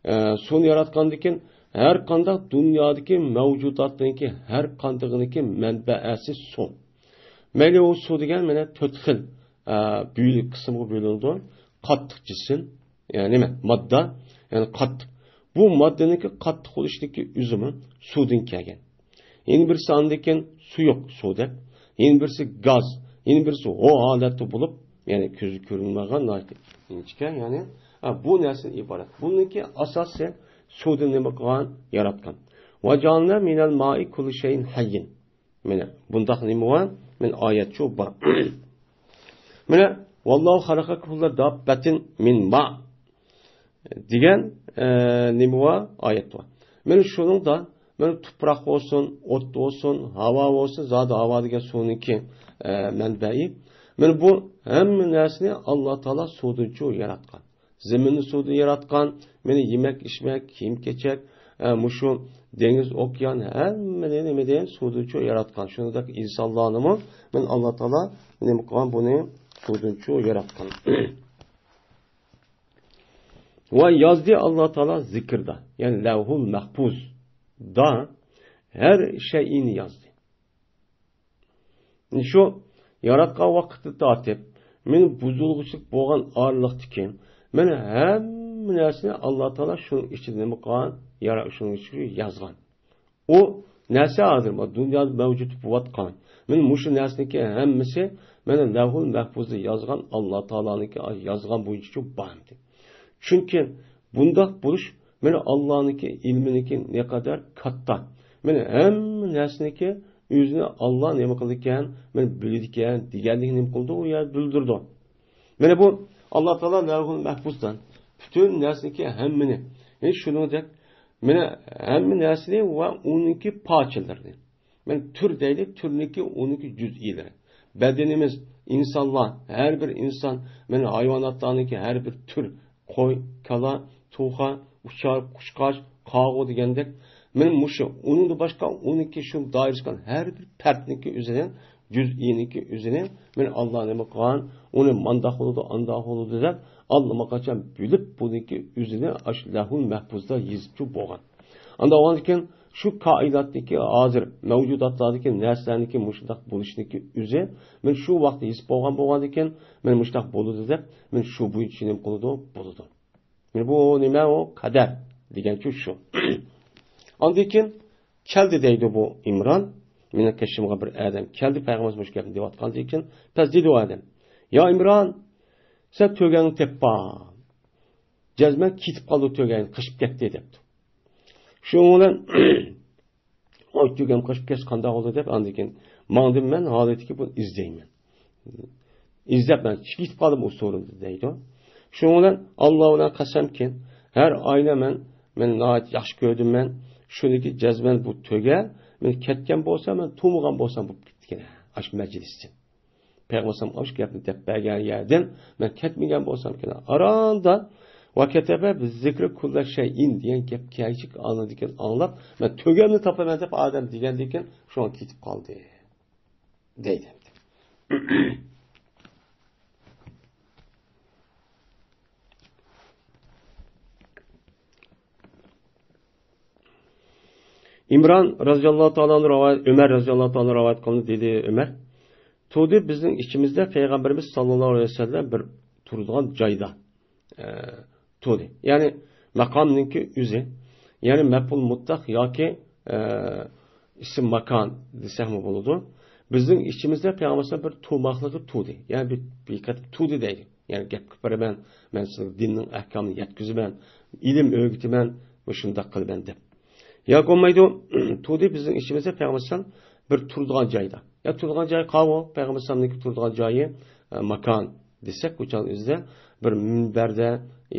ئە، سۇنى ياراتقاندىن كېيىن ھەر قانداق دۇنيادىكى مەۋجۇداتنىڭكى ھەر قاندىقىنىڭكى مەنبەسى سۇ. مەيلى ئۇ سۇ دېگەن مانا تۆت خىل، ئە، بۆل-، قىسىمغا بۆلۈنىدۇ. قاتتىق جىسىم، يەنى نېمە؟ ماددا، يەنى قاتتىق. بۇ ماددىنىڭكى قاتتىق بولۇشىدىكى ئۆزىمۇ سۇدىن كەلگەن. يەنە بىرسى ئاندىن كېيىن سۇيۇق، سۇ دەپ، يەنە بىرسى گاز، يەنە بىرسى ھو ھالەتتە بولۇپ، يەنى كۆزگە كۆرۈنمەيدىغان ناھايىتى ئىنچىكە، يەنى، ھە، بۇ نەرسىدىن ئىبارەت. بۇنىڭكى ئاساسى سۇدىن نېمە قىلغان؟ ياراتقان. ۋە جەئەلنا مىنەل مائى كۇللە شەيئىن ھەييىن. مانا بۇنداق نېمە بار؟ مانا ئايەت شۇ بار. مانا، ۋاللاھۇ خەلەقە كۇللە داببەتىن مىن ما دېگەن، ئە، نېمە بار؟ ئايەت بار. مانا شۇنىڭدا، مانا تۇپراق بولسۇن، ئوت بولسۇن، ھاۋا بولسۇن، زادى ھاۋا دېگەن سۇنىڭكى، ئە، مەنبەئى. مانا بۇ ھەممە نەرسىنى ئاللا تائالا سۇدىنچۇ ياراتقان. زېمىننى سۇدىن ياراتقان، مانا يېمەك، ئىچمەك، كىيىم-كېچەك، ئە، مۇشۇ دېڭىز، ئوكيان، ھەممىنى نېمىدىن؟ سۇدىنچۇ ياراتقان. شۇنىڭدەك ئىنسانلارنىمۇ مانا ئاللا تائالا نېمە قىلغان؟ بۇنى سۇدىنچۇ ياراتقان. ۋە يازدى ئاللا تائالا زىكىردا، يەنى لەۋھۇل مەھپۇزدا ھەر شەيئىنى يازدى. شۇ ياراتقان ۋاقىتتا تارتىپ، مانا بۇزۇلغۇچىلىق بولغان ئارىلىقتىكى، مانا ھەممە نەرسىنى ئاللا تائالا شۇنىڭ ئىچىدە نېمە قىلغان؟ يارا-، شۇنىڭ ئىچىدە يازغان. ئۇ نەرسە ھازىر بۇ دۇنيادا مەۋجۇت بولۇۋاتقان. مانا مۇشۇ نەرسىنىڭكى ھەممىسى مانا لەۋھۇل مەھپۇزدا يازغان، ئاللا تائالانىڭكى يازغان بويىچە بار ئىدى. چۈنكى بۇنداق بولۇش مانا ئاللانىڭكى ئىلمىنىڭكى نەقەدەر كاتتا. مانا ھەممە نەرسىنىڭكى ئۆزىنى ئاللا نېمە قىلىدىكەن، مانا بىلىدىكەن دېگەنلىكنى نېمە قىلىدۇ؟ ئۇ يەردە بىلدۈرىدۇ. مانا بۇ ئاللا تائالا لەۋھۇل مەھپۇزدا پۈتۈن نەرسىنىڭكى ھەممىنى، يەنى شۇنىڭدەك مانا ھەممە نەرسىنى ۋە ئۇنىڭكى پارچىلىرىنى، مانا تۈر دەيلى، تۈرنىڭكى ئۇنىڭكى جۈزئىيلىرى. بەدىنىمىز، ئىنسانلار، ھەر بىر ئىنسان، مانا ھايۋاناتلارنىڭكى ھەر بىر تۈر، قوي، كالا، توخۇ، ئۇچار، قۇشقاچ، قاغۇ دېگەندەك، مانا مۇشۇ، ئۇنىڭدىن باشقا ئۇنىڭكى شۇ دائىرىسى قالغان ھەر بىر پەردنىڭكى ئۆزىنى، جۈزئىينىڭكى ئۆزىنى، مانا ئاللا نېمە قىلغان، ئۇنى مانداق بولىدۇ، ئانداق بولىدۇ دەپ، ئاللىماقاچان بىلىپ، بۇنىڭكى ئۆزىنى ئاشۇ لەۋھۇل مەھپۇزدا يېزىپچۇ بولغان. ئاندىن بولغاندىن كېيىن شۇ كائىناتتىكى ھازىر مەۋجۇداتلاردىكى نەرسىلەرنىڭكى مۇشۇنداق بولۇشىنىڭكى ئۆزى، مانا شۇ ۋاقىتتا ھېس بولغان بولغاندىكىن، مانا مۇشۇنداق بولىدۇ دەپ، مانا شۇ بويىچە نېمە قىلىدۇ؟ بولىدۇ. مانا بۇ نېمە ئۇ؟ قەدەر. دېگەنچۇ شۇ. ئاندىن كېيىن كەلدى دەيدۇ بۇ ئىمران. مېنىڭ قېشىمغا بىر ئادەم كەلدى، پەيغەمبەر مۇشۇ گەپنى دەۋاتقاندىن كېيىن، پەس دېدى ئۇ ئادەم، يا ئىمران، سەن تۆگەڭنى تېپىپ بار. جەزمەن كېتىپ قالدى تۆگەڭ، قېچىپ كەتتى دەپتۇ. شۇنىڭ بىلەن ئاي تۆگەم قېچىپ كەتسە قانداق بولىدۇ دەپ، ئاندىن كېيىن ماڭدىم مەن، ھالىتىكى بۇنى ئىزدەيمەن. ئىزدەپ مەن كېتىپ قالدىم ئۇ سورۇندا دەيدۇ. شۇنىڭ بىلەن ئاللا بىلەن قەسەمكى، ھەر ئاينى مەن، مەن ناھايىتى ياخشى كۆردۈم مەن. شۇنىڭكى جەزمەن بۇ تۆگە، مەن كەتكەن بولسام، مەن تۇرمىغان بولسام بولۇپ كېتىدىكەن ئاشۇ مەجلىستىن. پەيغەمبەر ئاشۇ گەپنى دەپ بەرگەن يەردىن مەن كەتمىگەن بولسامكىن، ئاراندا ۋە كەتەبە بىز زىكرى كۇللە شەيئىن دېگەن گەپ كەلگىچە ئاندىن كېيىن ئاڭلاپ، مەن تۆگەمنى تاپىمەن دەپ ئادەم دېگەندىن كېيىن شۇڭا كېتىپ قالدى دەيدۇ. ئىمران رەزىياللاھۇ تائالا ئەنھۇ رىۋايەت، ئۆمەر رەزىياللاھۇ تائالا ئەنھۇ رىۋايەت قىلدى، دېدى ئۆمەر، تۇردى بىزنىڭ ئىچىمىزدە پەيغەمبىرىمىز ساللاللاھۇ ئەلەيھى ۋەسەللەم بىر تۇرىدىغان جايدا، ئە، تۇردى. يەنى ماقامنىڭكى ئۆزى، يەنى مەپئۇل مۇتلەق ياكى، ئە، ئىسىم ماكان دېسەكمۇ بولىدۇ. بىزنىڭ ئىچىمىزدە پەيغەمبەر بىر تۇرماقلىقى تۇردى. يەنى بىر، بىر قېتىم تۇردى دەيدۇ. يەنى گەپ قىلىپ بېرىمەن، مەن سىزگە دىننىڭ ئەھكامىنى يەتكۈزىمەن، ئىلىم ئۆگىتىمەن، مۇشۇنداق قىلىمەن دەپ. ياكى بولمايدۇ، تۇردى بىزنىڭ ئىچىمىزدە پەيغەمبەر ئەلەيھىسسالام بىر تۇرىدىغان جايدا. يا تۇرىدىغان جايى قاۋۇ، پەيغەمبەر ئەلەيھىسسالامنىڭكى تۇرىدىغان جايى، ئە، ماكان دېسەك، بۇ چاغنىڭ ئۆزىدە بىر مۇنبەردە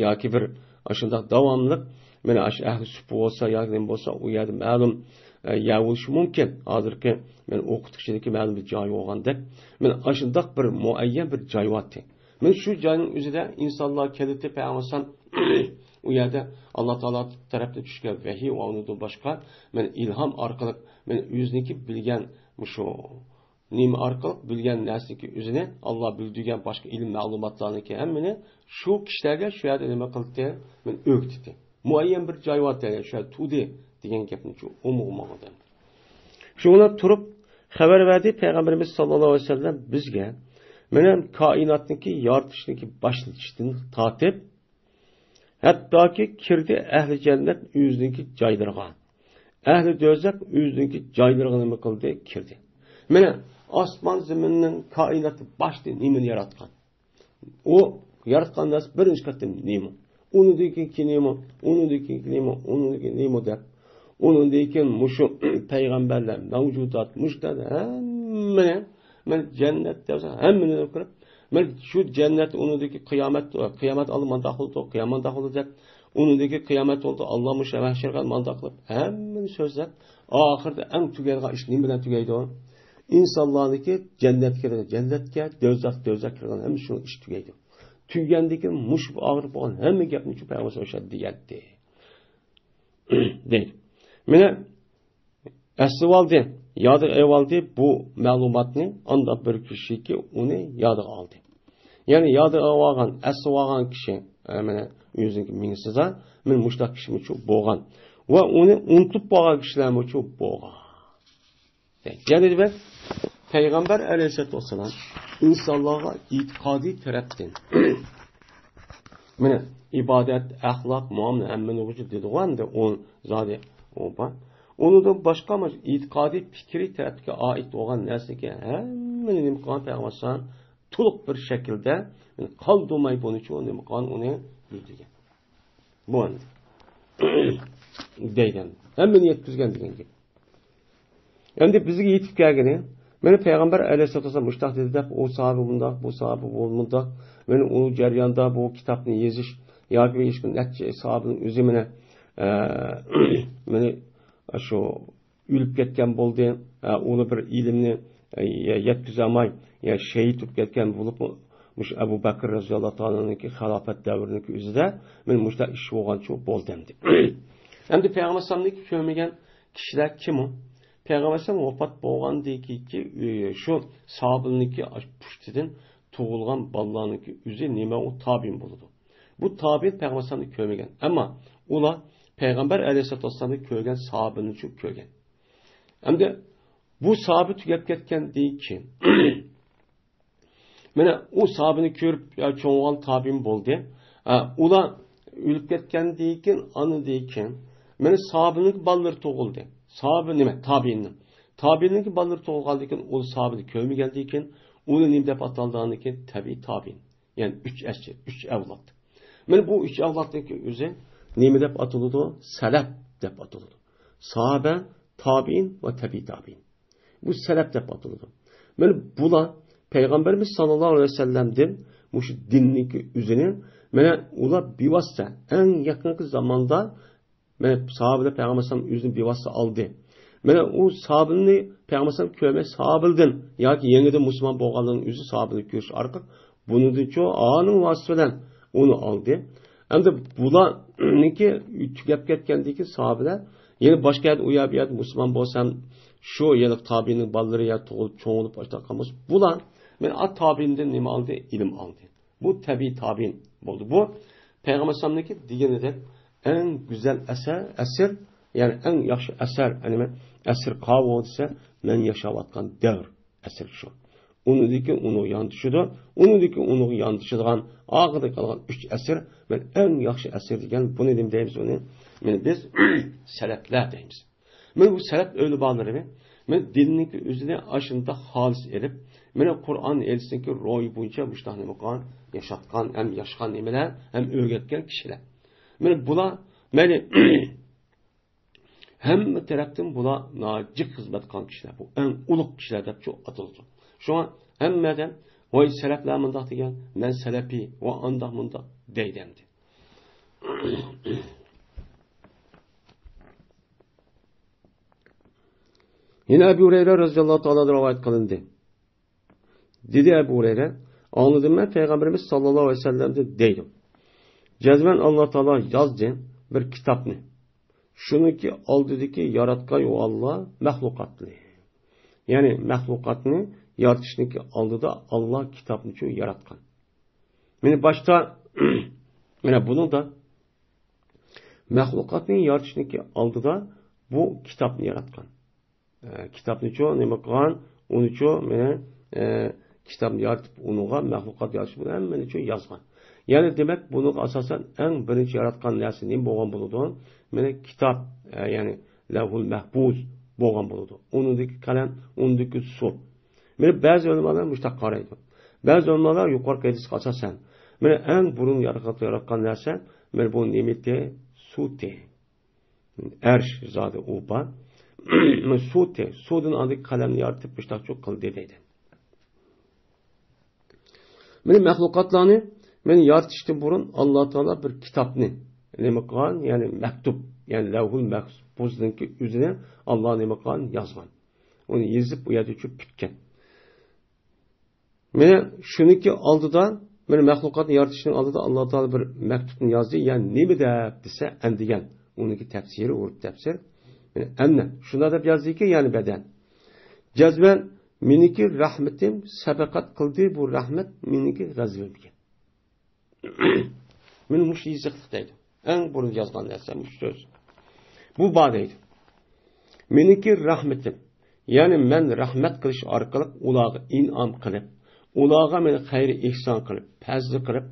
ياكى بىر ئاشۇنداق داۋاملىق، مانا ئاشۇ ئەھلى سۇپا بولسا ياكى نېمە بولسا، ئۇ يەردە مەلۇم، ئە، يەر بولۇشى مۇمكىن. ھازىرقى مانا ئوقۇتقۇچىنىڭكى مەلۇم بىر جايى بولغاندەك، مانا ئاشۇنداق بىر مۇئەييەن بىر جاي بارتى. مانا شۇ جاينىڭ ئۆزىدە ئىنسانلار كېلىدۇ، پەيغەمبەر ئەلەيھىسسالام ئۇ يەردە ئاللا تائالا تەرەپتىن چۈشكەن ۋەھىي ۋە ئۇنىڭدىن باشقا مانا ئىلھام ئارقىلىق مانا ئۆزىنىڭكى بىلگەن مۇشۇ نېمە ئارقىلىق بىلگەن نەرسىنىڭكى ئۆزىنى ئاللا بىلدۈرگەن باشقا ئىلىم مەلۇماتلارنىڭكى ھەممىنى شۇ كىشىلەرگە شۇ يەردە نېمە قىلدى؟ مانا ئۆگىتتى. مۇئەييەن بىر جاي بار، شۇ يەردە تۇردى دېگەن گەپنى شۇ ئۇمۇغما ئادەم. شۇ بىلەن تۇرۇپ خەۋەر بەردى پەيغەمبىرىمىز ساللاللاھۇ ئەلەيھى ۋەسەللەم بىزگە، مانا كائىناتنىڭكى يارىتىشنىڭكى باشلىنىشىدىن تارتىپ، ھەتتاكى كىردى ئەھلى جەننەت ئۆزىنىڭكى جايلىرىغا، ئەھلى دوزاخ ئۆزىنىڭكى جايلىرىغا نېمە قىلدى؟ كىردى. مانا ئاسمان زېمىننىڭ كائىناتى باشتا نېمىنى ياراتقان؟ ئۇ ياراتقان نەرسە بىرىنچى قېتىم نېمە؟ ئۇنىڭدىن كېيىن نېمە؟ ئۇنىڭدىن كېيىن نېمە؟ ئۇنىڭدىن كېيىن نېمە دەپ. ئۇنىڭدىن كېيىن مۇشۇ پەيغەمبەرلەر، مەۋجۇدات، مۇشۇلار ھەممىنى، مانا جەننەت دەپ ھەممىنى كۆرۈپ، مانا شۇ جەننەت، ئۇنىڭدىن كېيىن قىيامەت، قىيامەت ئالدى مانداق بولىدۇ، قىيامەت مانداق بولىدۇ دەپ، ئۇنىڭدىن كېيىن قىيامەت بولىدۇ، ئاللا مۇشۇ مەھشەرگە مانداق قىلىپ، ھەممىنى سۆزلەپ، ئاخىرىدا ئەڭ تۈگەيدىغان ئىش نېمە بىلەن تۈگەيدۇ؟ ئىنسانلارنىڭكى جەننەتكە كىرگەن جەننەتكە، دوزاخ دوزاخ كىرگەن ھەممە شۇ ئىش تۈگەيدۇ. تۈگىگەندىن كېيىن مۇشۇ ئاخىرى بولغان ھەممە گەپنى شۇ پەيغەمبەر ئوشۇ دېگەنتى. دەيدۇ. مانا ئەسلىۋالدى، يادىغا ئېلىۋالدى بۇ مەلۇماتنى، ئانداق بىر كىشىكى ئۇنى يادىغا ئالدى. يەنى يادىغا ئېلىۋالغان، ئەسلىۋالغان كىشى، ئە، مانا ئۆزىنىڭكى مېڭىسىدا، مانا مۇشۇنداق كىشىمۇچۇ بولغان. ۋە ئۇنى ئۇنتۇپ قالغان كىشىلەرمۇچۇ بولغان. يەنى دېمەك، پەيغەمبەر ئەلەيھىسسالاتۇ ۋەسسالام ئىنسانلارغا ئېتىقادىي تەرەپتىن، مانا، ئىبادەت، ئەخلاق، مۇئامىلە ھەممىنى ۋۇجۇد دېدىغۇ ئەمدى ئۇ زادى ئۇ بار. ئۇنىڭدىن باشقا مۇشۇ ئېتىقادىي پىكرىي تەرەپكە ئائىت بولغان نەرسىگە ھەممىنى نېمە قىلغان پەيغەمبەر ئەلەيھىسسالام تولۇق بىر شەكىلدە، يەنى قالدۇرماي بۇنىچۇ نېمە قىلغان ئۇنى بىلدۈرگەن. بۇ ئەمدى دەيدۇ. ھەممىنى يەتكۈزگەن دېگەن گەپ. ئەمدى بىزگە يېتىپ كەلگىنى، مانا پەيغەمبەر ئەلەيھىسسالاتۇ ۋەسسالام مۇشۇنداق دېدى دەپ، ئۇ ساھابە مۇنداق، بۇ ساھابە بۇ مۇنداق، مانا ئۇ جەرياندا بۇ كىتابنى يېزىش ياكى ھېچكىم نەچچە ساھابىنىڭ ئۆزى مانا، ئە، مانا شۇ ئۆلۈپ كەتكەن بولدى، ئە، ئۇنى بىر ئىلىمنى، ئە، يە-، يەتكۈزەلمەي، يە شېھىت بولۇپ كەتكەن بولۇپمۇ، مۇشۇ ئەبۇ بەكرى رەزىياللاھۇ تائالا ئەنھۇنىڭكى خىلاپەت دەۋرىنىڭكى ئۆزىدە مانا مۇشۇنداق ئىش بولغانچۇ بولدى ئەمدى. ئەمدى پەيغەمبەر ئەلەيھىسسالامنى كۆرمىگەن كىشىلەر كىم ئۇ؟ پەيغەمبەر ئەلەيھىسسالام ۋاپات بولغاندىن كېيىنكى، ئۆ، شۇ ساھابىلىرىنىڭكى پۇشتىدىن تۇغۇلغان بالىلارنىڭكى ئۆزى نېمە ئۇ تابىئىن بولىدۇ. بۇ تابىئىن پەيغەمبەر ئەلەيھىسسالامنى كۆرمىگەن. ئەمما ئۇلار پەيغەمبەر ئەلەيھىسسالاتۇ ۋەسسالامنى كۆرگەن ساھابىنى شۇ كۆرگەن. ئەمدى بۇ ساھابە تۈگەپ كەتكەندىن كېيىن، مانا ئۇ ساھابىنى كۆرۈپ، يا چوڭ بولغان تابىئىن بولدى. ئا، ئۇلار ئۆلۈپ كەتكەندىن كېيىن، ئاندىن كېيىن، مانا، ساھابىنىڭ بالىلىرى تۇغۇلدى. ساھابە نېمە؟ تابىئىننىڭ. تابىئىننىڭ بالىلىرى تۇغۇلغاندىن كېيىن، ئۇ ساھابىنى كۆرمىگەندىن كېيىن، ئۇنى نېمە دەپ ئاتالدىغاندىن كېيىن، تەبىئىي تابىئىن. يەنى ئۈچ ئەسىر، ئۈچ ئەۋلاد. مانا بۇ ئۈچ ئەۋلادنىڭكى ئۆزى نېمە دەپ ئاتىلىدۇ؟ سەلەپ دەپ ئاتىلىدۇ. ساھابە، تابىئىن ۋە تەبىئىي تابىئىن. بۇ سەلەپ دەپ ئاتىلىدۇ. مانا بۇلار پەيغەمبىرىمىز ساللاللاھۇ ئەلەيھى ۋەسەللەمدىن مۇشۇ دىننىڭكى ئۆزىنى، مانا، ئۇلار بىۋاسىتە ئەڭ يېقىنقى زاماندا، مانا، ساھابىلەر پەيغەمبەر ئەلەيھىسسالام ئۆزىنى بىۋاسىتە ئالدى. مانا ئۇ ساھابىنى پەيغەمبەر ئەلەيھىسسالام كۆرمەي، ساھابىلىدىن ياكى يېڭىدىن مۇسۇلمان بولغانلارنىڭ ئۆزى ساھابىنى كۆرۈش ئارقىلىق بۇنىڭدىن چوڭ ئانىڭ ۋاسىتىسى بىلەن ئۇنى ئالدى. ئەمدى بۇلارنىڭكى تۈگەپ كەتكەندىن كېيىن ساھابىلەر يەنە باشقا يەردە، ئۇ يەر بۇ يەردە مۇسۇلمان بولسا، شۇ يەنە تابىئىننىڭ بالىلىرى يا تۇغۇلۇپ، چوڭىيىپ ئاشتاق قالماس. بۇلار، مانا، ئا تابىئىندىن نېمە ئالدى؟ ئىلىم ئالدى. بۇ تەبىئىي تابىئىن بولدى. بۇ پەيغەمبەر ئەلەيھىسسالامنىڭكى دېگىنىدەك ئەڭ گۈزەل ئەسەر، ئەسىر، يەنى ئەڭ ياخشى ئەسەر، يەنى ئەسىر قاۋۇ دېسە، مەن ياشاۋاتقان دەۋر ئەسىر شۇ. ئۇنىڭدىن كېيىن ئۇنىڭغا ياندىشىدۇ. ئۇنىڭدىن كېيىن ئۇنىڭغا ياندىشىدىغان ئاخىرىدا قالغان ئۈچ ئەسىر، مەن ئەڭ ياخشى ئەسىر دېگەن بۇنى نېمە دەيمىز ئۇنى؟ مانا بىز سەلەپلەر دەيمىز. مانا بۇ سەلەپ ئۆلىمالىرى، مانا دىننىڭكى ئۆزىنى ئاشۇنداق خالىس ئېلىپ، مانا قۇرئان ھەدىسنىڭكى روھى بويىچە مۇشۇنداق نېمە قىلغان، ياشاتقان، ھەم ياشىغان نېمىلەر، ھەم ئۆگەتكەن كىشىلەر. مانا بۇلار، مەيلى، ھەممە تەرەپتىن بۇلار ناھايىتى جىق خىزمەت قىلغان كىشىلەر. بۇ ئەڭ ئۇلۇغ كىشىلەر دەپ شۇ ئاتىلىدۇ. شۇڭا ھەممىدە، ۋاي، سەلەپلەر مۇنداق دېگەن، مەن سەلەپىي، ۋە ئانداق مۇنداق دەيدۇ ئەمدى. يەنە ئەبۇ ھۇرەيرە رەزىياللاھۇ تائالا رىۋايەت قىلىندى. دېدى ئەبۇ ھۇرەيرە، ئاڭلىدىم مەن پەيغەمبىرىمىز ساللاللاھۇ ئەلەيھى ۋەسەللەمدىن دەيدۇ. جەزمەن ئاللا تائالا يازدى بىر كىتابنى. شۇنىڭكى ئالدىدىكى ياراتقان ئۇ ئاللا مەخلۇقاتنى. يەنى مەخلۇقاتنى يارىتىشنىڭكى ئالدىدا ئاللا كىتابنى شۇ ياراتقان. مانا باشتا، مانا بۇنىڭدا مەخلۇقاتنى يارىتىشنىڭكى ئالدىدا بۇ كىتابنى ياراتقان. ئە، كىتابنىچۇ نېمە قىلغان؟ ئۇنىچۇ مانا، ئە، كىتابنى يارىتىپ، ئۇنىڭغا مەخلۇقات يارىتىش بىلەن ھەممىنىچۇ يازغان. يەنى دېمەك، بۇنىڭغا ئاساسەن ئەڭ بىرىنچى ياراتقان نەرسە نېمە بولغان بولىدۇ؟ مانا كىتاب، ئە، يەنى لەۋھۇل مەھپۇز بولغان بولىدۇ. ئۇنىڭدىكى قەلەم، ئۇنىڭدىكى سۇ. مانا بەزى ئۆلىمالار مۇشۇنداق قارايدۇ. بەزى ئۆلىمالار يۇقىرىقى ھەدىسكە ئاساسەن، مانا ئەڭ بۇرۇن ياراتقان، ياراتقان نەرسە، مانا بۇ نېمىتى؟ سۇتى. ئەرش زادى ئۇ بار. مانا سۇتى، سۇدىن ئاندىن قەلەمنى يارىتىپ، مۇشۇنداقچۇ قىلدى دەيدۇ. مانا مەخلۇقاتلارنى مانا يارىتىشتىن بۇرۇن ئاللا تائالا بىر كىتابنى نېمە قىلغان؟ يەنى مەكتۇپ، يەنى لەۋھۇل مەھپۇزنىڭكى ئۆزىنى ئاللا نېمە قىلغان؟ يازغان. ئۇنى يېزىپ، ئۇ يەردە چۆپ پۈتكەن. مانا شۇنىڭكى ئالدىدا، مانا مەخلۇقاتنى يارىتىشنىڭ ئالدىدا ئاللا تائالا بىر مەكتۇپنى يازدى. يا نېمە دەپ دېسە، ئەن دېگەن. ئۇنىڭكى تەپسىرى، ئۇرۇپ تەپسىر. مانا ئەننە شۇنداق دەپ يازدىكى، يەنى بەدەن. جەزمەن مېنىڭكى رەھمىتىم سەبەقەت قىلدى، بۇ رەھمەت مېنىڭكى غەزىپىمگە. مانا مۇشۇ يېزىقلىق دەيدۇ. ئەڭ بۇرۇن يازغان نەرسە مۇشۇ سۆز. بۇ بار دەيدۇ. مېنىڭكى رەھمىتىم، يەنى مەن رەھمەت قىلىش ئارقىلىق ئۇلارغا ئىنئام قىلىپ، ئۇلارغا مېنى خەير ئېھسان قىلىپ، پەزلى قىلىپ،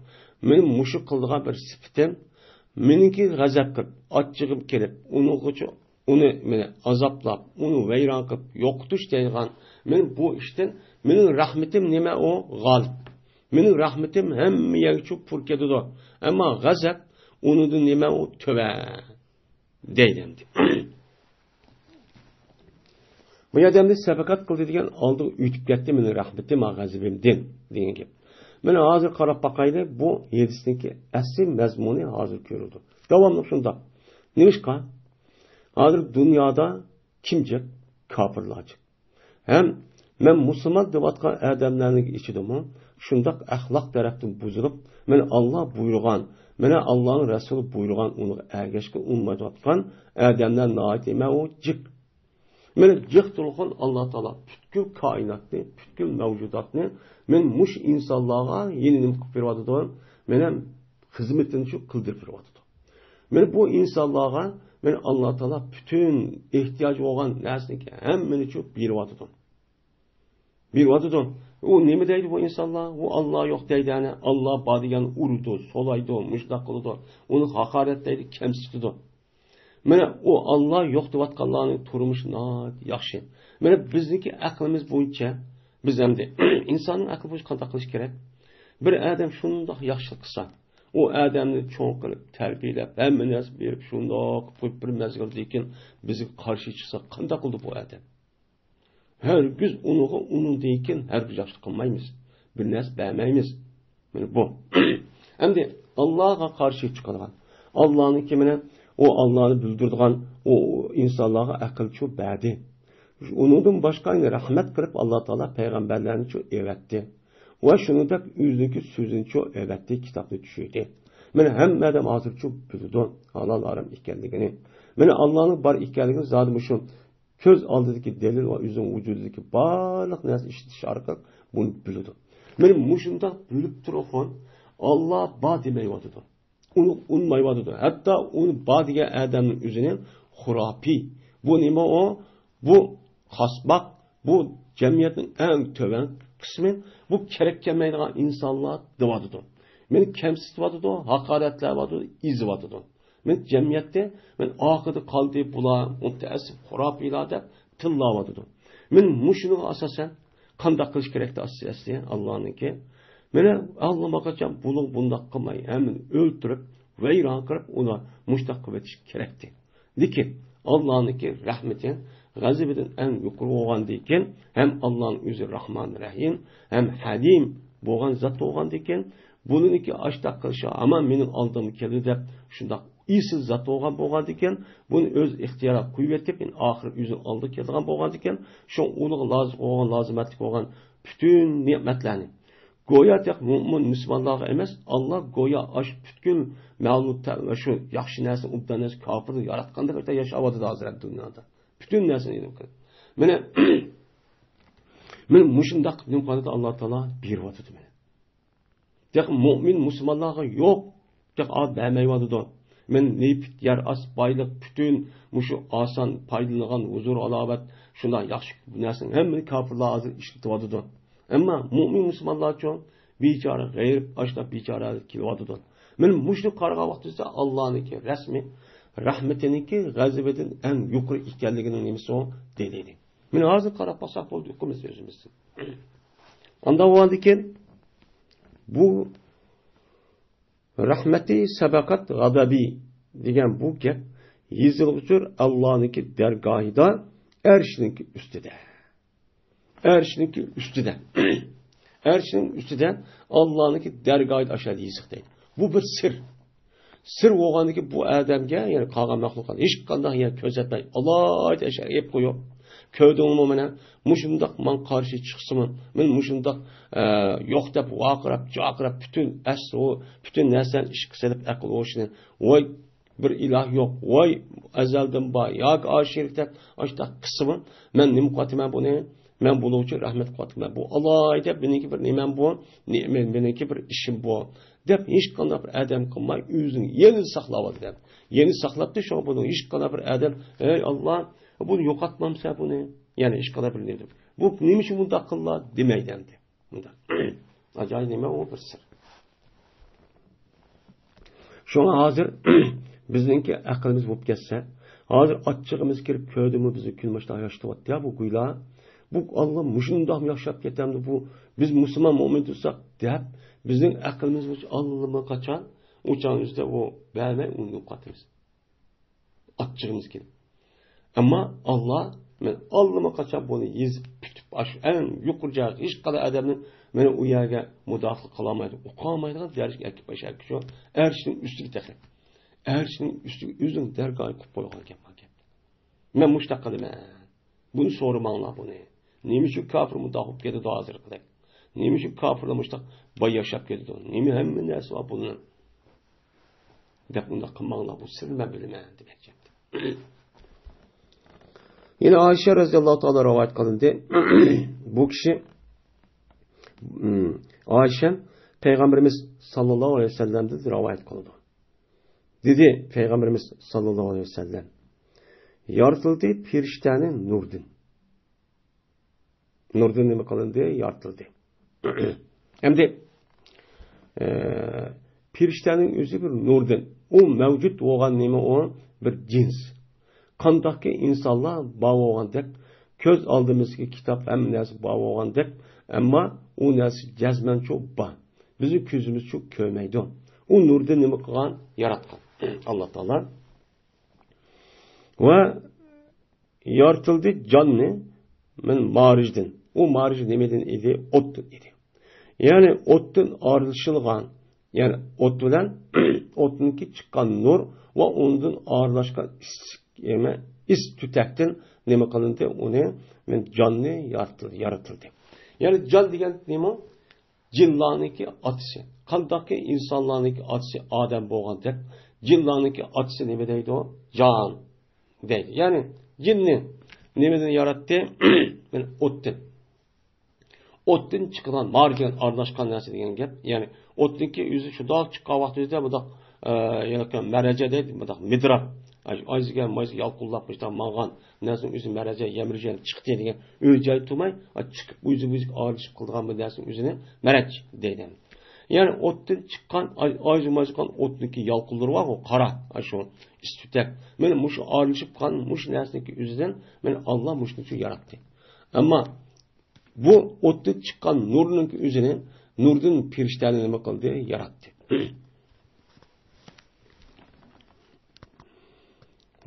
مېنى مۇشۇ قىلىدىغان بىر سۈپىتىم، مېنىڭكى غەزەپ قىلىپ، ئاچچىقىم كېلىپ، ئۇنىڭغىچۇ ئۇنى مېنى ئازابلاپ، ئۇنى ۋەيران قىلىپ يوقىتىش دەيدىغان، مېنى بۇ ئىشتىن، مېنىڭ رەھمىتىم نېمە ئۇ؟ غالىب. مېنىڭ رەھمىتىم ھەممە يەرگىچۇ پۇر كېتىدۇ. ئەمما غەزەپ ئۇنىڭدىن نېمە ئۇ؟ تۆۋەن. دەيدۇ ئەمدى. بۇ يەردە ئەمدى سەبەقەت قىلدى دېگەن ئالدىغا ئۆتۈپ كەتتى مېنىڭ رەھمىتىم ھا غەزىپىمدىن دېگەن گەپ. مانا ھازىر قاراپ باقايلى، بۇ ھەدىسنىڭكى ئەسلى مەزمۇنى ھازىر كۆرۈلىدۇ. داۋاملىق شۇنداق. نېمىشقا؟ ھازىر دۇنيادا كىم جىق؟ كاپىرلار جىق. ھەم مەن مۇسۇلمان دەۋاتقان ئادەملەرنىڭ ئىچىدىمۇ شۇنداق ئەخلاق تەرەپتىن بۇزۇلۇپ، مانا ئاللا بۇيرۇغان، مانا ئاللانىڭ رەسۇلى بۇيرۇغان ئۇنىڭغا ئەگەشكە ئۇنىمايدىغان ئادەملەر ناھايىتى نېمە ئۇ؟ جىق. مانا جىق تۇرغان ئاللا تائالا پۈتكۈل كائىناتنى، پۈتكۈل مەۋجۇداتنى مانا مۇشۇ ئىنسانلارغا يەنە نېمە قىلىپ بېرىۋاتىدۇ؟ مانا خىزمىتىنى شۇ قىلدۇرۇپ بېرىۋاتىدۇ. مانا بۇ ئىنسانلارغا مانا ئاللا تائالا پۈتۈن ئېھتىياج بولغان نەرسىنى ھەممىنى شۇ بېرىۋاتىدۇ. بېرىۋاتىدۇ. ئۇ نېمە دەيدۇ بۇ ئىنسانلار؟ ئۇ ئاللا يوق دەيدۇ، ئەنە ئاللا بار دېگەن ئۇرىدۇ، سولايدۇ، مۇشۇنداق قىلىدۇ، ئۇنى ھاقارەتلەيدۇ، كەمسىتىدۇ. مانا ئۇ ئاللا يوق دەۋاتقانلارنىڭ تۇرمۇشى ناھايىتى ياخشى. مانا بىزنىڭكى ئەقلىمىز بويىچە، بىز ئەمدى ئىنساننىڭ ئەقلى بويىچە قانداق قىلىش كېرەك؟ بىر ئادەم شۇنداق ياخشىلىق قىلسا، ئۇ ئادەمنى چوڭ قىلىپ، تەربىيەلەپ، ھەممە نەرسە بېرىپ، شۇنداق قىلىپ قويۇپ، بىر مەزگىلدىن كېيىن بىزگە قارشى چىقسا، قانداق قىلىدۇ بۇ ئادەم؟ ھەرگىز ئۇنىڭغا، ئۇنىڭدىن كېيىن ھەرگىز ياخشىلىق قىلمايمىز. بىر نەرسە بەرمەيمىز. مانا بۇ. ئەمدى ئاللاغا قارشى چىقىدىغان، ئاللانىڭكى مانا ئۇ ئاللانى بىلدۈرىدىغان، ئۇ ئىنسانلارغا ئەقىلچۇ بەردى. ئۇنىڭدىن باشقا يەنە رەھمەت قىلىپ، ئاللا تائالا پەيغەمبەرلەرنىچۇ ئەۋەتتى. ۋە شۇنىڭدەك ئۆزىنىڭكى سۆزىنىچۇ ئەۋەتتى، كىتابنى چۈشۈردى. مانا ھەممە ئادەم ھازىرچۇ بىلىدۇ ھالال ھارام ئىكەنلىكىنى. مانا ئاللانىڭ بار ئىكەنلىكىنى زادى مۇشۇ كۆز ئالدىدىكى دەلىل ۋە ئۆزىنىڭ ۋۇجۇدىدىكى بارلىق نەرسە ئىشلىتىش ئارقىلىق بۇنى بىلىدۇ. مانا مۇشۇنداق بىلىپ تۇرۇپمۇ ئاللا بار دېمەيۋاتىدۇ. ئۇنى ئۇنىمايۋاتىدۇ. ھەتتا ئۇنى بار دېگەن ئادەمنىڭ ئۆزىنى خۇراپىي. بۇ نېمە ئۇ؟ بۇ قاسماق، بۇ جەمئىيەتنىڭ ئەڭ تۆۋەن قىسمى، بۇ كېرەك كەلمەيدىغان ئىنسانلار دەۋاتىدۇ. مېنى كەمسىتىۋاتىدۇ، ھاقارەتلەۋاتىدۇ، ئېزىۋاتىدۇ. مەن جەمئىيەتتە، مەن ئارقىدا قالدى، بۇلار مۇتەئەسسىپ، خۇراپىيلار دەپ تىللاۋاتىدۇ. مەن مۇشۇنىڭغا ئاساسەن قانداق قىلىش كېرەكتى ئەسلى، ئەسلى ئاللانىڭكى؟ مانا ئاللىماقاچان بۇلۇڭ بۇنداق قىلماي، ھەممىنى ئۆلتۈرۈپ، ۋەيران قىلىپ، ئۇلار مۇشۇنداق قىلىۋېتىش كېرەكتى. لېكىن ئاللانىڭكى رەھمىتى، غەزىپىدىن ئەڭ يۇقىرى بولغاندىكىن، ھەم ئاللانىڭ ئۆزى راھمان، رەھىم، ھەم ھەلىم بولغان زات بولغاندىكىن، بۇنىڭكى ئاشتاق قىلىشى ھامان مېنىڭ ئالدىمغا كەلدى دەپ، شۇنداق ئېسىل زات بولغان بولغاندىكىن، بۇنى ئۆز ئىختىيارىغا قويۇۋېتىپ، ئەڭ ئاخىرى ئۆزىنىڭ ئالدىغا كەلگەن بولغاندىكىن، شۇ ئۇنىڭغا لازىم بولغان، لازىمەتلىك بولغان پۈتۈن نېمەتلەرنى، گويا تېخى مۆمىن مۇسۇلمانلارغا ئەمەس، ئاللا گويا ئاشۇ پۈتكۈل مەۋلۇت ۋە شۇ ياخشى نەرسە، ئوبدان نەرسە كاپىرلار ياراتقاندەك ياشاۋاتىدۇ ھازىر ھەم دۇنيادا. پۈتۈن نەرسىنى ئېلىپ قىلىپ. مانا، مانا مۇشۇنداق نېمە قىلىۋاتىدۇ، ئاللا تائالا بېرىۋاتىدۇ مانا. تېخى مۆمىن مۇسۇلمانلارغا يوق. تېخى ئا بەرمەيۋاتىدۇ. مەن نېفىت، يەر ئاستى بايلىق، پۈتۈن مۇشۇ ئاسان پايدىلىنىدىغان ھۇزۇر، ھالاۋەت، شۇنداق ياخشى نەرسىنىڭ ھەممىنى كاپىرلار ھازىر ئىشلىتىۋاتىدۇ. ئەمما مۆمىن مۇسۇلمانلارچۇ بىچارە غېرىب، ئاشۇنداق بىچارە كېلىۋاتىدۇ. مانا مۇشۇنى قارىغان ۋاقتىمىزدا ئاللانىڭكى رەسمى رەھمىتىنىڭكى غەزىپىدىن ئەڭ يۇقىرى ئىكەنلىكىنىڭ نېمىسى ئۇ؟ دەلىلى. مانا ھازىر قاراپ باقساق بولدى، ئۇقىمىز ئۆزىمىزدىن. ئاندىن بۇ رەھمىتى سەبەقەت غەزەبى دېگەن بۇ گەپ يېزىلغۇچۇر ئاللانىڭكى دەرگاھىدا، ئەرشنىڭكى ئۈستىدە. ئەرشنىڭكى ئۈستىدە. ئەرشنىڭ ئۈستىدە ئاللانىڭكى دەرگاھىدا ئاشۇ يېزىق دەيدۇ. بۇ بىر سىر. سىر بولغاندىكىن بۇ ئادەمگە، يەنى قالغان مەخلۇققا ھېچقانداق يەنە كۆرسەتمەي، ئالاھىدە ئەشەگە ئېلىپ قويۇپ، كۆردۈڭمۇ مانا، مۇشۇنداق ماڭا قارشى چىقسىمۇ، مەن مۇشۇنداق، ئە، يوق دەپ ۋارقىراپ، جارقىراپ، پۈتۈن ئەس-، ئۇ پۈتۈن نەرسىنى ئىشقا سېلىپ، ئەقىل ھوشىنى، ۋاي، بىر ئىلاھ يوق، ۋاي، ئەزەلدىن بار ياكى ئاشىرەت دەپ ئاشۇنداق قىلسىمۇ، مەن نېمە قىلىۋاتىمەن بۇنى؟ مەن بۇنىڭ ئۈچۈن رەھمەت قىلىۋاتىمەن. بۇ ئالاھىدە مېنىڭكى بىر نېمەم بۇ، نېمە، مېنىڭكى بىر ئىشىم بۇ دەپ ھېچقانداق بىر ئادەم قىلماي، ئۆزىنى يەنە ساقلاۋاتىدۇ. يەنە ساقلاپتۇ، شۇڭا بۇنىڭ ھېچقانداق بىر ئادەم، ئەي ئاللا، بۇنى يوقاتمامسەن بۇنى؟ يەنى ھېچقانداق بىر نېمە دەپ، بۇ نېمە ئۈچۈن بۇنداق قىلدىلا دېمەيدۇ ئەمدى. مۇنداق. ئاجايىپ نېمە ئۇ بىر سىر. شۇڭا ھازىر بىزنىڭكى ئەقلىمىز بولۇپ كەتسە، ھازىر ئاچچىقىمىز كىرىپ كۆردىمۇ بىزنى كۈن مۇشۇنداق ياشىتىۋاتتى يا بۇ گۇيلا. بۇ ئاللا مۇشۇنداقمۇ ياخشىلاپ كېتەمدۇ بۇ؟ بىز مۇسۇلمان مۆمىن تۇرساق دەپ، بىزنىڭ ئەقلىمىز بويىچە ئاللىماقاچان ئۇ چاغنىڭ ئۆزىدە ئۇ بەرمەي ئۇنى يوقاتىمىز. ئاچچىقىمىز كېلىپ. ئەمما ئاللا، مەن ئاللىماقاچان بۇنى يېزىپ پۈتۈپ، ئاشۇ ئەڭ يۇقىرى جايغا ھېچقانداق ئادەمنى مېنى ئۇ يەرگە مۇداخىلە قىلالمايدۇ، ئۇقالمايدىغان دەرىجىگە ئەكىپ ئاشۇ ئەرشنىڭ ئۈستىگە تېخى. ئەرشنىڭ ئۈستىگە ئۆزىنىڭ دەرگاھىنى قىلىپ قويغان گەپ بار گەپ. مەن مۇشۇنداق قىلىمەن. بۇنى سورىماڭلار بۇنى. نېمە ئۈچۈن كاپىر مۇنداق بولۇپ كېتىدۇ ھازىرقىدەك؟ نېمە ئۈچۈن كاپىرلار مۇشۇنداق باي ياشاپ كېتىدۇ؟ نېمە ھەممە نەرسە بار بۇنىڭ؟ دەپ ئۇنداق قىلماڭلار، بۇ سىرنى مەن بىلىمەن دېمەكچى. يەنە ئائىشە رەزىياللاھۇ تائالا رىۋايەت قىلىندى. بۇ كىشى، ئائىشە پەيغەمبىرىمىز ساللاللاھۇ ئەلەيھى ۋەسەللەمدىن رىۋايەت قىلىدۇ. دېدى پەيغەمبىرىمىز ساللاللاھۇ ئەلەيھى ۋەسەللەم، يارىتىلدى پىرىشتەنى نۇردىن. نۇردىن نېمە قىلىندى؟ يارىتىلدى. ئەمدى، ئە، پېرىشتەنىڭ ئۆزى بىر نۇردىن. ئۇ مەۋجۇت بولغان نېمە ئۇ؟ بىر جىنس. قانداقكى ئىنسانلار بار بولغاندەك، كۆز ئالدىمىزدىكى كىتاب ھەممە نەرسە بار بولغاندەك، ئەمما ئۇ نەرسە جەزمەنچۇ بار. بىزنىڭ كۆزىمىزچۇ كۆرمەيدۇ. ئۇ نۇردىن نېمە قىلغان؟ ياراتقان. ئاللا تائالا. ۋە يارىتىلدى جاننى مىن مارىجدىن. ئۇ مارىج نېمىدىن ئىدى؟ ئوتتىن ئىدى. يەنى ئوتتىن ئايرىلىشىلغان، يەنى ئوت بىلەن ئوتتىنكى چىققان نۇر ۋە ئۇنىڭدىن ئايرىلاشقان ئىس، نېمە، ئىس تۈتەكتىن نېمە قىلىندى؟ ئۇنى مىن جاننى يارىتىلدى، يارىتىلدى. يەنى جان دېگەن نېمە؟ جىنلارنىڭكى ئاتىسى. قانداقكى ئىنسانلارنىڭكى ئاتىسى ئادەم بولغاندەك، جىنلارنىڭكى ئاتىسى نېمە دەيدۇ؟ جان دەيدۇ. يەنى جىننى نېمىدىن ياراتتى؟ مانا ئوتتىن. ئوتتىن چىقىدىغان مارىج دېگەن ئارىلاشقان نەرسە دېگەن گەپ. يەنى ئوتتىنكى ئۆزى شۇنداق چىققان ۋاقتىمىزدا بۇنداق، ئە، يەنە مەرەجە دەيدۇ، بۇنداق مىدراب. ئايزىگە مايزىگە يالقۇنلاپ مۇشۇنداق ماڭغان نەرسىنىڭ ئۆزى مەرەجە، يەمرىجە چىقتى دېگەن ئۆز جايىدا تۇرماي، ئا، چىقىپ ئۆزى ئۆزىگە ئارىلىشىپ قىلىدىغان بىر نەرسىنىڭ ئۆزىنى مەرەج دەيدۇ. يەنى ئوتتىن چىققان، ئاي-، ئايزىگە مايزىغان ئوتنىڭكى يالقۇنلىرى بارغۇ، قارا، ئاشۇ ئىس تۈتەك. مانا مۇشۇ ئارىلىشىپ قالغان مۇشۇ نەرسىنىڭكى ئۆزىدىن مانا ئاللا مۇشۇنى ياراتتى. ئەمما بۇ ئوتتىن چىققان نۇرنىڭ ئۆزىنى، نۇردىن پېرىشتەنى نېمە قىلدى؟ ياراتتى.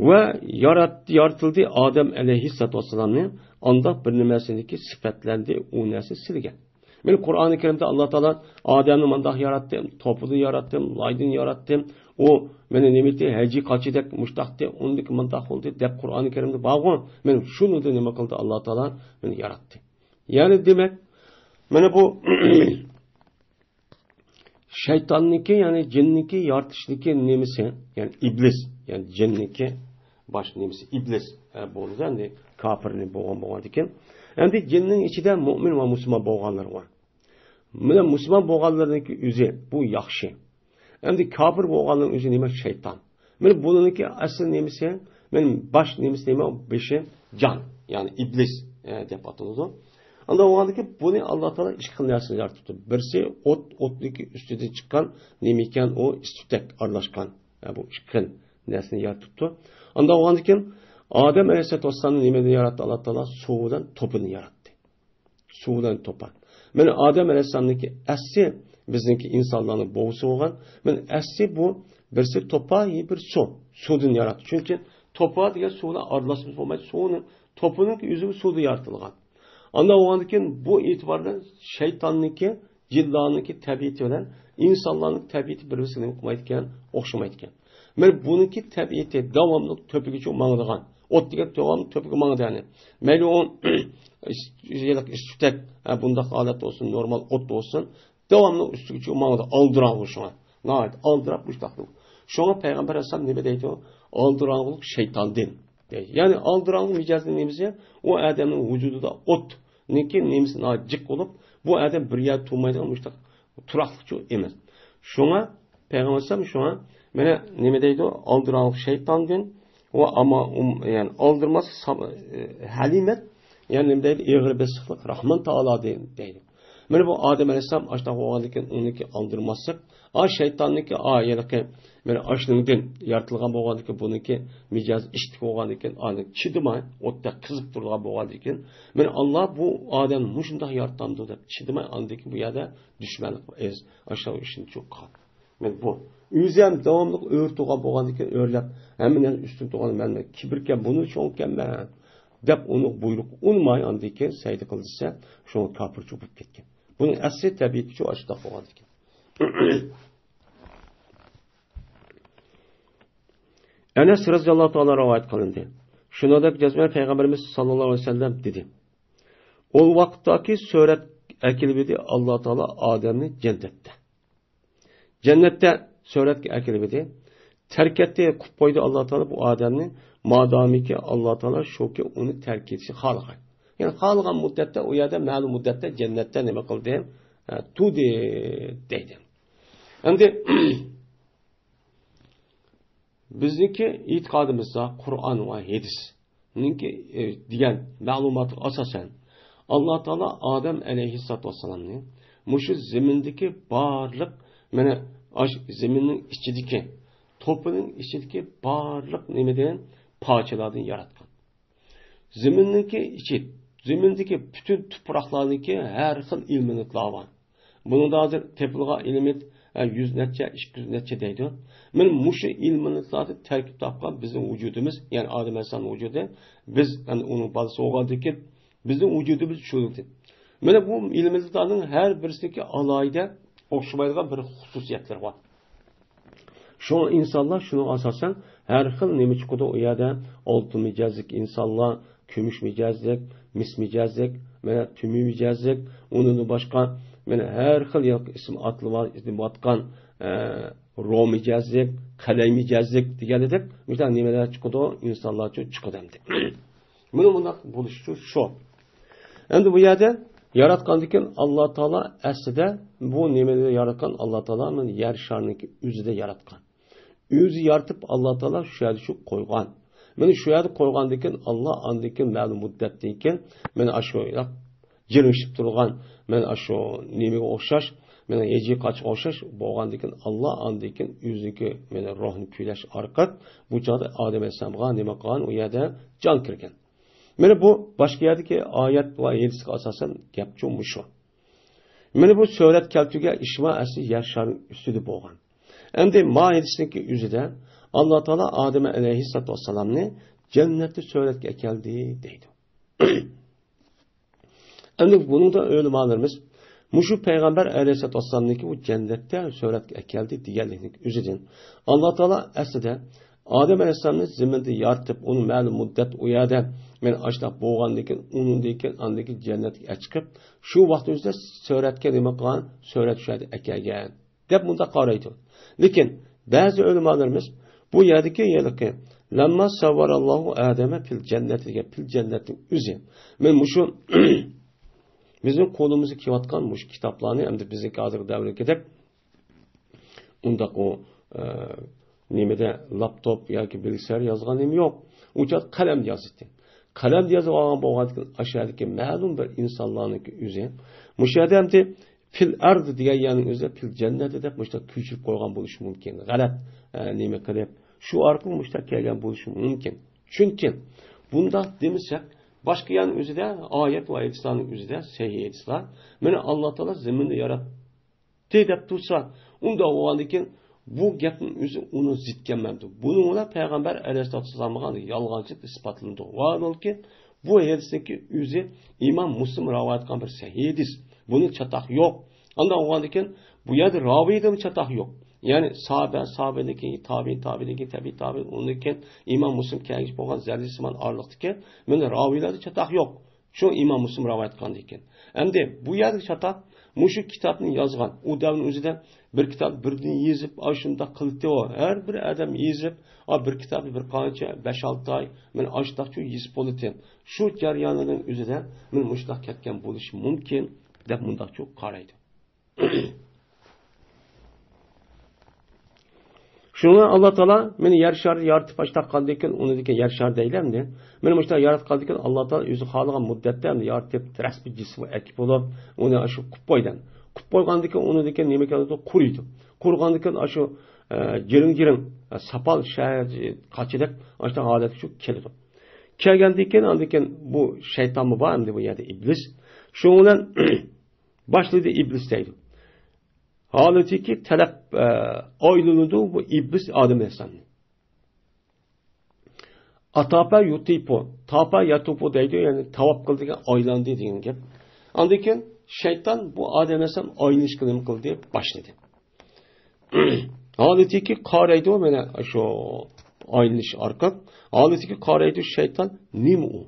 ۋە ياراتتى، يارىتىلدى ئادەم ئەلەيھىسسالاتۇ ۋەسسالامنى ئانداق بىر نېمىسىنىڭكى سۈپەتلەندى، ئۇ نەرسە سىلىگەن. مانا قۇرئانى كەرىمدە ئاللا تائالا ئادەمنى مانداق ياراتتىم، توپىدىن ياراتتىم، لايدىن ياراتتىم، ئۇ مانا نېمىتى، ھەجى قاچىدەك مۇشتاقتى، ئۇندىكى مانداق بولدى دەپ قۇرئانى كەرىمدە بارغۇ. مانا شۇنى نېمە قىلدى؟ ئاللا تائالا مانا ياراتتى. يەنى دېمەك، مانا بۇ شەيتاننىڭكى، يەنى جىننىڭكى يارىتىشتىكى نېمىسى، يەنى ئىبلىس، يەنى جىننىڭكى باش نېمىسى ئىبلىس، ئە، بولىدۇ، ئەمدى كاپىرنى بولغان، بولغاندىكىن. ئەمدى جىننىڭ ئىچىدە مۆمىن ۋە مۇسۇلمان بولغانلىرى بار. مانا مۇسۇلمان بولغانلىرىنىڭكى ئۆزى بۇ ياخشى. ئەمدى كاپىر بولغاننىڭ ئۆزى نېمە؟ شەيتان. مانا بۇنىڭكى ئەسلى نېمىسى؟ مانا باش نېمىسى نېمە؟ بېشى جان، يەنى ئىبلىس، ئە، دەپ ئاتىلىدۇ. ئاندا بولغاندىكىن بۇنى ئاللا تائالا ئىككى خىل نەرسىنى يارىتىپتۇ. بىرسى ئوت، ئوتنىڭكى ئۈستىدىن چىققان نېمە ئىكەن؟ ئۇ ئىس تۈتەك ئارىلاشقان. ئە، بۇ ئىككى خىل نەرسىنى يارىتىپتۇ. ئاندا بولغاندىكىن ئادەم ئەلەيھىسسالاتۇ ۋەسسالامنى نېمىدىن ياراتتى؟ ئاللا تائالا سۇ بىلەن توپىنى ياراتتى. سۇ بىلەن توپا. مانا ئادەم ئەلەيھىسسالامنىڭكى ئەسلى بىزنىڭكى ئىنسانلارنىڭ بوۋىسى بولغان. مانا ئەسلى بۇ بىرسى توپا، يەنە بىر سۇ. سۇدىن ياراتتى. چۈنكى توپا دېگەن سۇ بىلەن ئارىلاشمىسا بولمايدۇ. سۇنىڭ، توپىنىڭكى ئۆزى سۇدا يارىتىلغان. ئاندىن بولغاندىن كېيىن بۇ ئېتىبار بىلەن شەيتاننىڭكى، جىنلارنىڭكى تەبىئىتى بىلەن ئىنسانلارنىڭ تەبىئىتى بىر-بىرسىگە نېمە قىلمايدىكەن؟ ئوخشىمايدىكەن. مانا بۇنىڭكى تەبىئىتى داۋاملىق تۆپىگىچە ماڭىدىغان. ئوت دېگەن داۋاملىق تۆپىگە ماڭىدۇ، يەنى. مەيلى ئۇ ئىس-، ئىس تۈتەك، ھە، بۇنداق ھالەتتە بولسۇن، نورمال ئوتتا بولسۇن، داۋاملىق ئۈستىگىچە ماڭىدۇ، ئالدىراڭغۇ شۇڭا. ناھايىتى ئالدىراپ مۇشۇنداقتۇر. شۇڭا پەيغەمبەر ئەلەيھىسسالام نېمە دەيدۇ؟ ئالدىراڭغۇلۇق شەيتاندىن دەيدۇ. يەنى ئالدىراڭغۇلۇق مىجەزنىڭ نېمىسى؟ ئۇ ئادەمنىڭ ۋۇجۇدىدا ئوتنىڭكى نېمىسى ناھايىتى جىق بولۇپ، بۇ ئادەم بىر يەردە تۇرمايدىغان مۇشۇنداق تۇراقلىقچۇ ئەمەس. شۇڭا پەيغەمبەر ئەلەيھىسسالام شۇڭا مانا نېمە دەيدۇ؟ ئالدىراڭغۇلۇق شەيتاندىن ۋە ئاما-، ئۇم-، يەنى ئالدىرىماس ساب-، ئە، ھەلىمەت، يەنى نېمە دەيدۇ؟ ئېغىر بېسىقلىق راھمان تائالادىن دەيدۇ. مانا بۇ ئادەم ئەلەيھىسسالام ئاشۇنداق بولغاندىن كېيىن ئۇنىڭكى ئالدىرىماسلىق، ئا، شەيتاننىڭكى، ئا، ھېلىقى مانا ئاشۇنىڭدىن يارىتىلغان بولغاندىن كېيىن، بۇنىڭكى مىجەزى ئىتتىك بولغاندىن كېيىن، ئاندىن چىدىماي، ئوتتەك قىزىپ تۇرىدىغان بولغاندىن كېيىن، مانا ئاللا بۇ ئادەمنى مۇشۇنداق ياراتامدۇ دەپ چىدىماي، ئاندىن كېيىن بۇ يەردە دۈشمەنلىك ئېز، ئاشۇ ئىشنى چوققان. مانا بۇ. ئۆزى ھەم داۋاملىق ئۆرە تۇرغان بولغاندىن كېيىن ئۆرلەپ، ھەممە نەرسە ئۈستۈن تۇرغان مەن، مەن كىبىركەن، بۇنى چوڭكەنمەن دەپ ئۇنى بۇيرۇق ئۇنىماي، ئاندىن كېيىن سەجدە قىل دېسە، شۇڭا كاپىرچۇ بولۇپ كەتكەن. بۇنىڭ ئەسلى تەبىئىتىچۇ ئاشۇنداق بولغاندىكىن. ئەنەس رەزىياللاھۇ تائالا رىۋايەت قىلىندى. شۇنىڭدەك جەزمەن پەيغەمبىرىمىز ساللاللاھۇ ئەلەيھى ۋەسەللەم دېدى: ئۇ ۋاقىتتاكى سۈرەت ئەكېلىپ ئىدى، ئاللا تائالا ئادەمنى جەننەتتە. جەننەتتە سۈرەتكە ئەكېلىپ ئىدى. تەرك ئەتتى، قويۇپ قويدى ئاللا تائالا بۇ ئادەمنى. مادامىكى ئاللا تائالا شۇكى ئۇنى تەرك ئېتىشنى خالىغان. يەنى خالىغان مۇددەتتە، ئۇ يەردە مەلۇم مۇددەتتە جەننەتتە نېمە قىلدى؟ ئە، تۇردى دەيدۇ. ئەمدى بىزنىڭكى ئېتىقادىمىزدا قۇرئان ۋە ھەدىسنىڭكى، ئە، دېگەن مەلۇماتىغا ئاساسەن، ئاللا تائالا ئادەم ئەلەيھىسسالاتۇ ۋەسسالامنى مۇشۇ زېمىندىكى بارلىق، مانا، ئاش زېمىننىڭ ئىچىدىكى، توپىنىڭ ئىچىدىكى بارلىق نېمىدىن، پارچىلاردىن ياراتقان. زېمىننىڭكى ئىچى، زېمىندىكى پۈتۈن تۇپراقلارنىڭكى ھەر خىل ئېلېمېنتلار بار. بۇنىڭدا ھازىر تېپىلغان ئېلېمېنت، ئە، يۈز نەچچە، ئىككى يۈز نەچچە دەيدۇ. مانا مۇشۇ ئېلېمېنتلاردىن تەركىب تاپقان بىزنىڭ ۋۇجۇدىمىز، يەنى ئادەم ئەلەيھىسسالامنىڭ ۋۇجۇدى، بىز، ئەمدى ئۇنىڭ بالىسى بولغاندىكىن، بىزنىڭ ۋۇجۇدىمىز شۇ. مانا بۇ ئېلېمېنتلارنىڭ ھەر بىرسىدىكى ئالاھىدە ئوخشىمايدىغان بىر خۇسۇسىيەتلىرى بار. شۇڭا ئىنسانلار شۇنىڭغا ئاساسەن ھەر خىل نېمە چىقىدۇ ئۇ يەردە، ئالتۇن مىجەزلىك ئىنسانلار، كۈمۈش مىجەزلىك، مىس مىجەزلىك، مانا تۈمۈ مىجەزلىك، ئۇنىڭدىن باشقا مانا ھەر خىل ياقى ئىسىم ئاتلىۋاتقان، ئە، رو مىجەزلىك، قەلەي مىجەزلىك دېگەندەك مۇشۇنداق نېمىلەر چىقىدۇ، ئىنسانلارچۇ چىقىدۇ ئەمدى. مانا بۇنداق بولۇشى شۇ. ئەمدى بۇ يەردە ياراتقاندىكىن ئاللا تائالا ئەسلىدە بۇ نېمىنى ياراتقان؟ ئاللا تائالا مانا يەر شارىنىڭكى ئۆزىدە ياراتقان. ئۆزى يارىتىپ ئاللا تائالا شۇ يەردە شۇ قويغان. مانا شۇ يەردە قويغاندىكىن ئاللا ئاندىكىن مەلۇم مۇددەتتىن كېيىن مانا ئاشۇ جىرىڭشىپ تۇرغان، مانا ئاشۇ نېمىگە ئوخشاش، مانا ھېجى قاچقا ئوخشاش بولغاندىكىن ئاللا ئاندىكىن ئۆزىنىڭكى مانا روھنى كۈيلەش ئارقىلىق بۇ چاغدا ئادەم ئەلەيھىسسالامغا نېمە قىلغان؟ ئۇ يەردە جان كىرگەن. مانا بۇ باشقا يەردىكى ئايەت ۋە ھەدىسكە ئاساسەن گەپچۇ مۇشۇ. مانا بۇ سۈرەت كەلتۈرگەن ئىش ما ئەسلى يەر شارىنىڭ ئۈستىدە بولغان. ئەمدى ما ھەدىسنىڭكى ئۆزىدە ئاللا تائالا ئادەم ئەلەيھىسسالاتۇ ۋەسسالامنى جەننەتتە سۈرەتكە ئەكەلدى دەيدۇ. ئەمدى بۇنىڭدا ئۆلىمالىرىمىز مۇشۇ پەيغەمبەر ئەلەيھىسسالاتۇ ۋەسسالامنىڭكى ئۇ جەننەتتە سۈرەتكە ئەكەلدى دېگەنلىكنىڭ ئۆزىدىن ئاللا تائالا ئەسلىدە ئادەم ئەلەيھىسسالامنى زېمىندىن يارىتىپ، ئۇنى مەلۇم مۇددەت ئۇ يەردە مەن ئاشۇنداق بولغاندىن كېيىن، ئۇنىڭدىن كېيىن ئاندىن كېيىن جەننەتكە ئەچىقىپ، شۇ ۋاقىت ئۆزىدە سۈرەتكە نېمە قىلغان؟ سۈرەت شۇ يەردە ئەكەلگەن دەپ مۇنداق قارايدۇ. لېكىن بەزى ئۆلىمالىرىمىز بۇ يەردىكى ھېلىقى لەمما سەۋۋەرەللاھۇ ئادەمە پىل جەننەت دېگەن پىل جەننەتنىڭ ئۆزى. مەن مۇشۇ بىزنىڭ قولىمىزغا كېلىۋاتقان مۇشۇ كىتابلارنى، ئەمدى بىزنىڭكى ھازىرقى دەۋردىكىدەك ئۇنداق ئۇ، ئە، نېمىدە، لاپتوپ ياكى بىلىسەر يازغان نېمە يوق. ئۇ چاغدا قەلەمدە يازاتتى. قەلەمدە يازىۋالغان بولغاندىكىن ئاشۇ يەردىكى مەلۇم بىر ئىنسانلارنىڭكى ئۆزى مۇشۇ يەردە ئەمدى پىل ئەرد دېگەن يەرنىڭ ئۆزىدە پىل جەننەتى دەپ مۇشۇنداق كۆچۈرۈپ قويغان بولۇشى مۇمكىن. غەلەت، ئە، نېمە قىلىپ، شۇ ئارقىلىق مۇشۇنداق كەلگەن بولۇشى مۇمكىن. چۈنكى بۇنداق دېمىسەك، باشقا يەرنىڭ ئۆزىدە، ئايەت ۋە ھەدىسلارنىڭ ئۆزىدە، سەھىھ ھەدىسلار، مانا ئاللا تائالا زېمىننى ياراتتى دەپ تۇرسا، ئۇنداق بولغاندىكىن بۇ گەپنىڭ ئۆزى ئۇنىڭ زىت كەلمەمدۇ؟ بۇنىڭ بىلەن پەيغەمبەر ئەلەيھىسسالاتۇ ۋەسسالامغا يالغانچىلىق ئىسپاتلىنىدۇ. ۋاھالەنكى، بۇ ھەدىسنىڭكى ئۆزى ئىمام مۇسلىم رىۋايەت قىلغان بىر سەھىھ ھەدىس. بۇنىڭ چاتاق يوق. ئانداق بولغاندىكىن، بۇ يەردە راۋىيدىمۇ چاتاق يوق. يەنى ساھابە، ساھابىدىن كېيىن تابىئىن، تابىئىندىن كېيىن تەبىئىي تابىئىن، ئۇنىڭدىن كېيىن ئىمام مۇسلىم كەلگۈچە بولغان زەررىسىمان ئارىلىقتىكى مانا راۋىيلاردا چاتاق يوق. شۇ ئىمام مۇسلىم رىۋايەت قىلغاندىن كېيىن. ئەمدى بۇ يەردىكى چاتاق مۇشۇ كىتابنى يازغان، ئۇ دەۋرنىڭ ئۆزىدە بىر كىتاب بىردىن يېزىپ، ئاشۇنداق قىلدى ئۇ. ھەر بىر ئادەم يېزىپ، ئا، بىر كىتابنى بىر قانچە، بەش-ئالتە ئاي، مانا ئاشۇنداقچۇ يېزىپ بولىدىكەن. شۇ جەريانىنىڭ ئۆزىدە مانا مۇشۇنداق كەتكەن بولۇشى مۇمكىن، دەپ مۇنداقچۇ قارايدۇ. شۇڭا ئاللا تائالا مېنى يەر شارىدا يارىتىپ ئاشتاق قىلغاندىن كېيىن، ئۇنىڭدىن كېيىن يەر شارى دەيلى ئەمدى. مېنى مۇشۇنداق ياراتقاندىن كېيىن، ئاللا تائالا ئۆزى خالىغان مۇددەتتە ئەمدى يارىتىپ، رەسمىي جىسىمغا ئەكىپ بولۇپ، ئۇنى ئاشۇ قۇپ قويدى. قۇپ قويغاندىن كېيىن، ئۇنىڭدىن كېيىن نېمە كېلىدۇ؟ قۇرۇيدۇ. قۇرۇغاندىن كېيىن ئاشۇ، ئە، جىرىڭ-جىرىڭ، ئە، ساپال شەھەر قاچىدەك ئاشۇنداق ھالەتكە شۇ كېلىدۇ. كەلگەندىن كېيىن، ئاندىن كېيىن بۇ شەيتانمۇ بار ئەمدى بۇ يەردە ئىبلىس. شۇنىڭ بىلەن باشلىدى ئىبلىس دەيدۇ. ھالىتىكى تەلەپ، ئە، ئايلىنىدۇ بۇ ئىبلىس ئادەم ئەلەيھىسسالامنى. ئاتاپا يۇتىپۇ، تاپا ياتۇپۇ دەيدۇ، يەنى تاۋاپ قىلدى دېگەن، ئايلاندى دېگەن گەپ. ئاندىن كېيىن شەيتان بۇ ئادەم ئەلەيھىسسالام ئايلىنىشقا نېمە قىلدى؟ باشلىدى. ھالىتىكى قارايدۇ، مانا شۇ ئايلىنىش ئارقىلىق. ھالىتىكى قارايدۇ شەيتان، نېمە ئۇ؟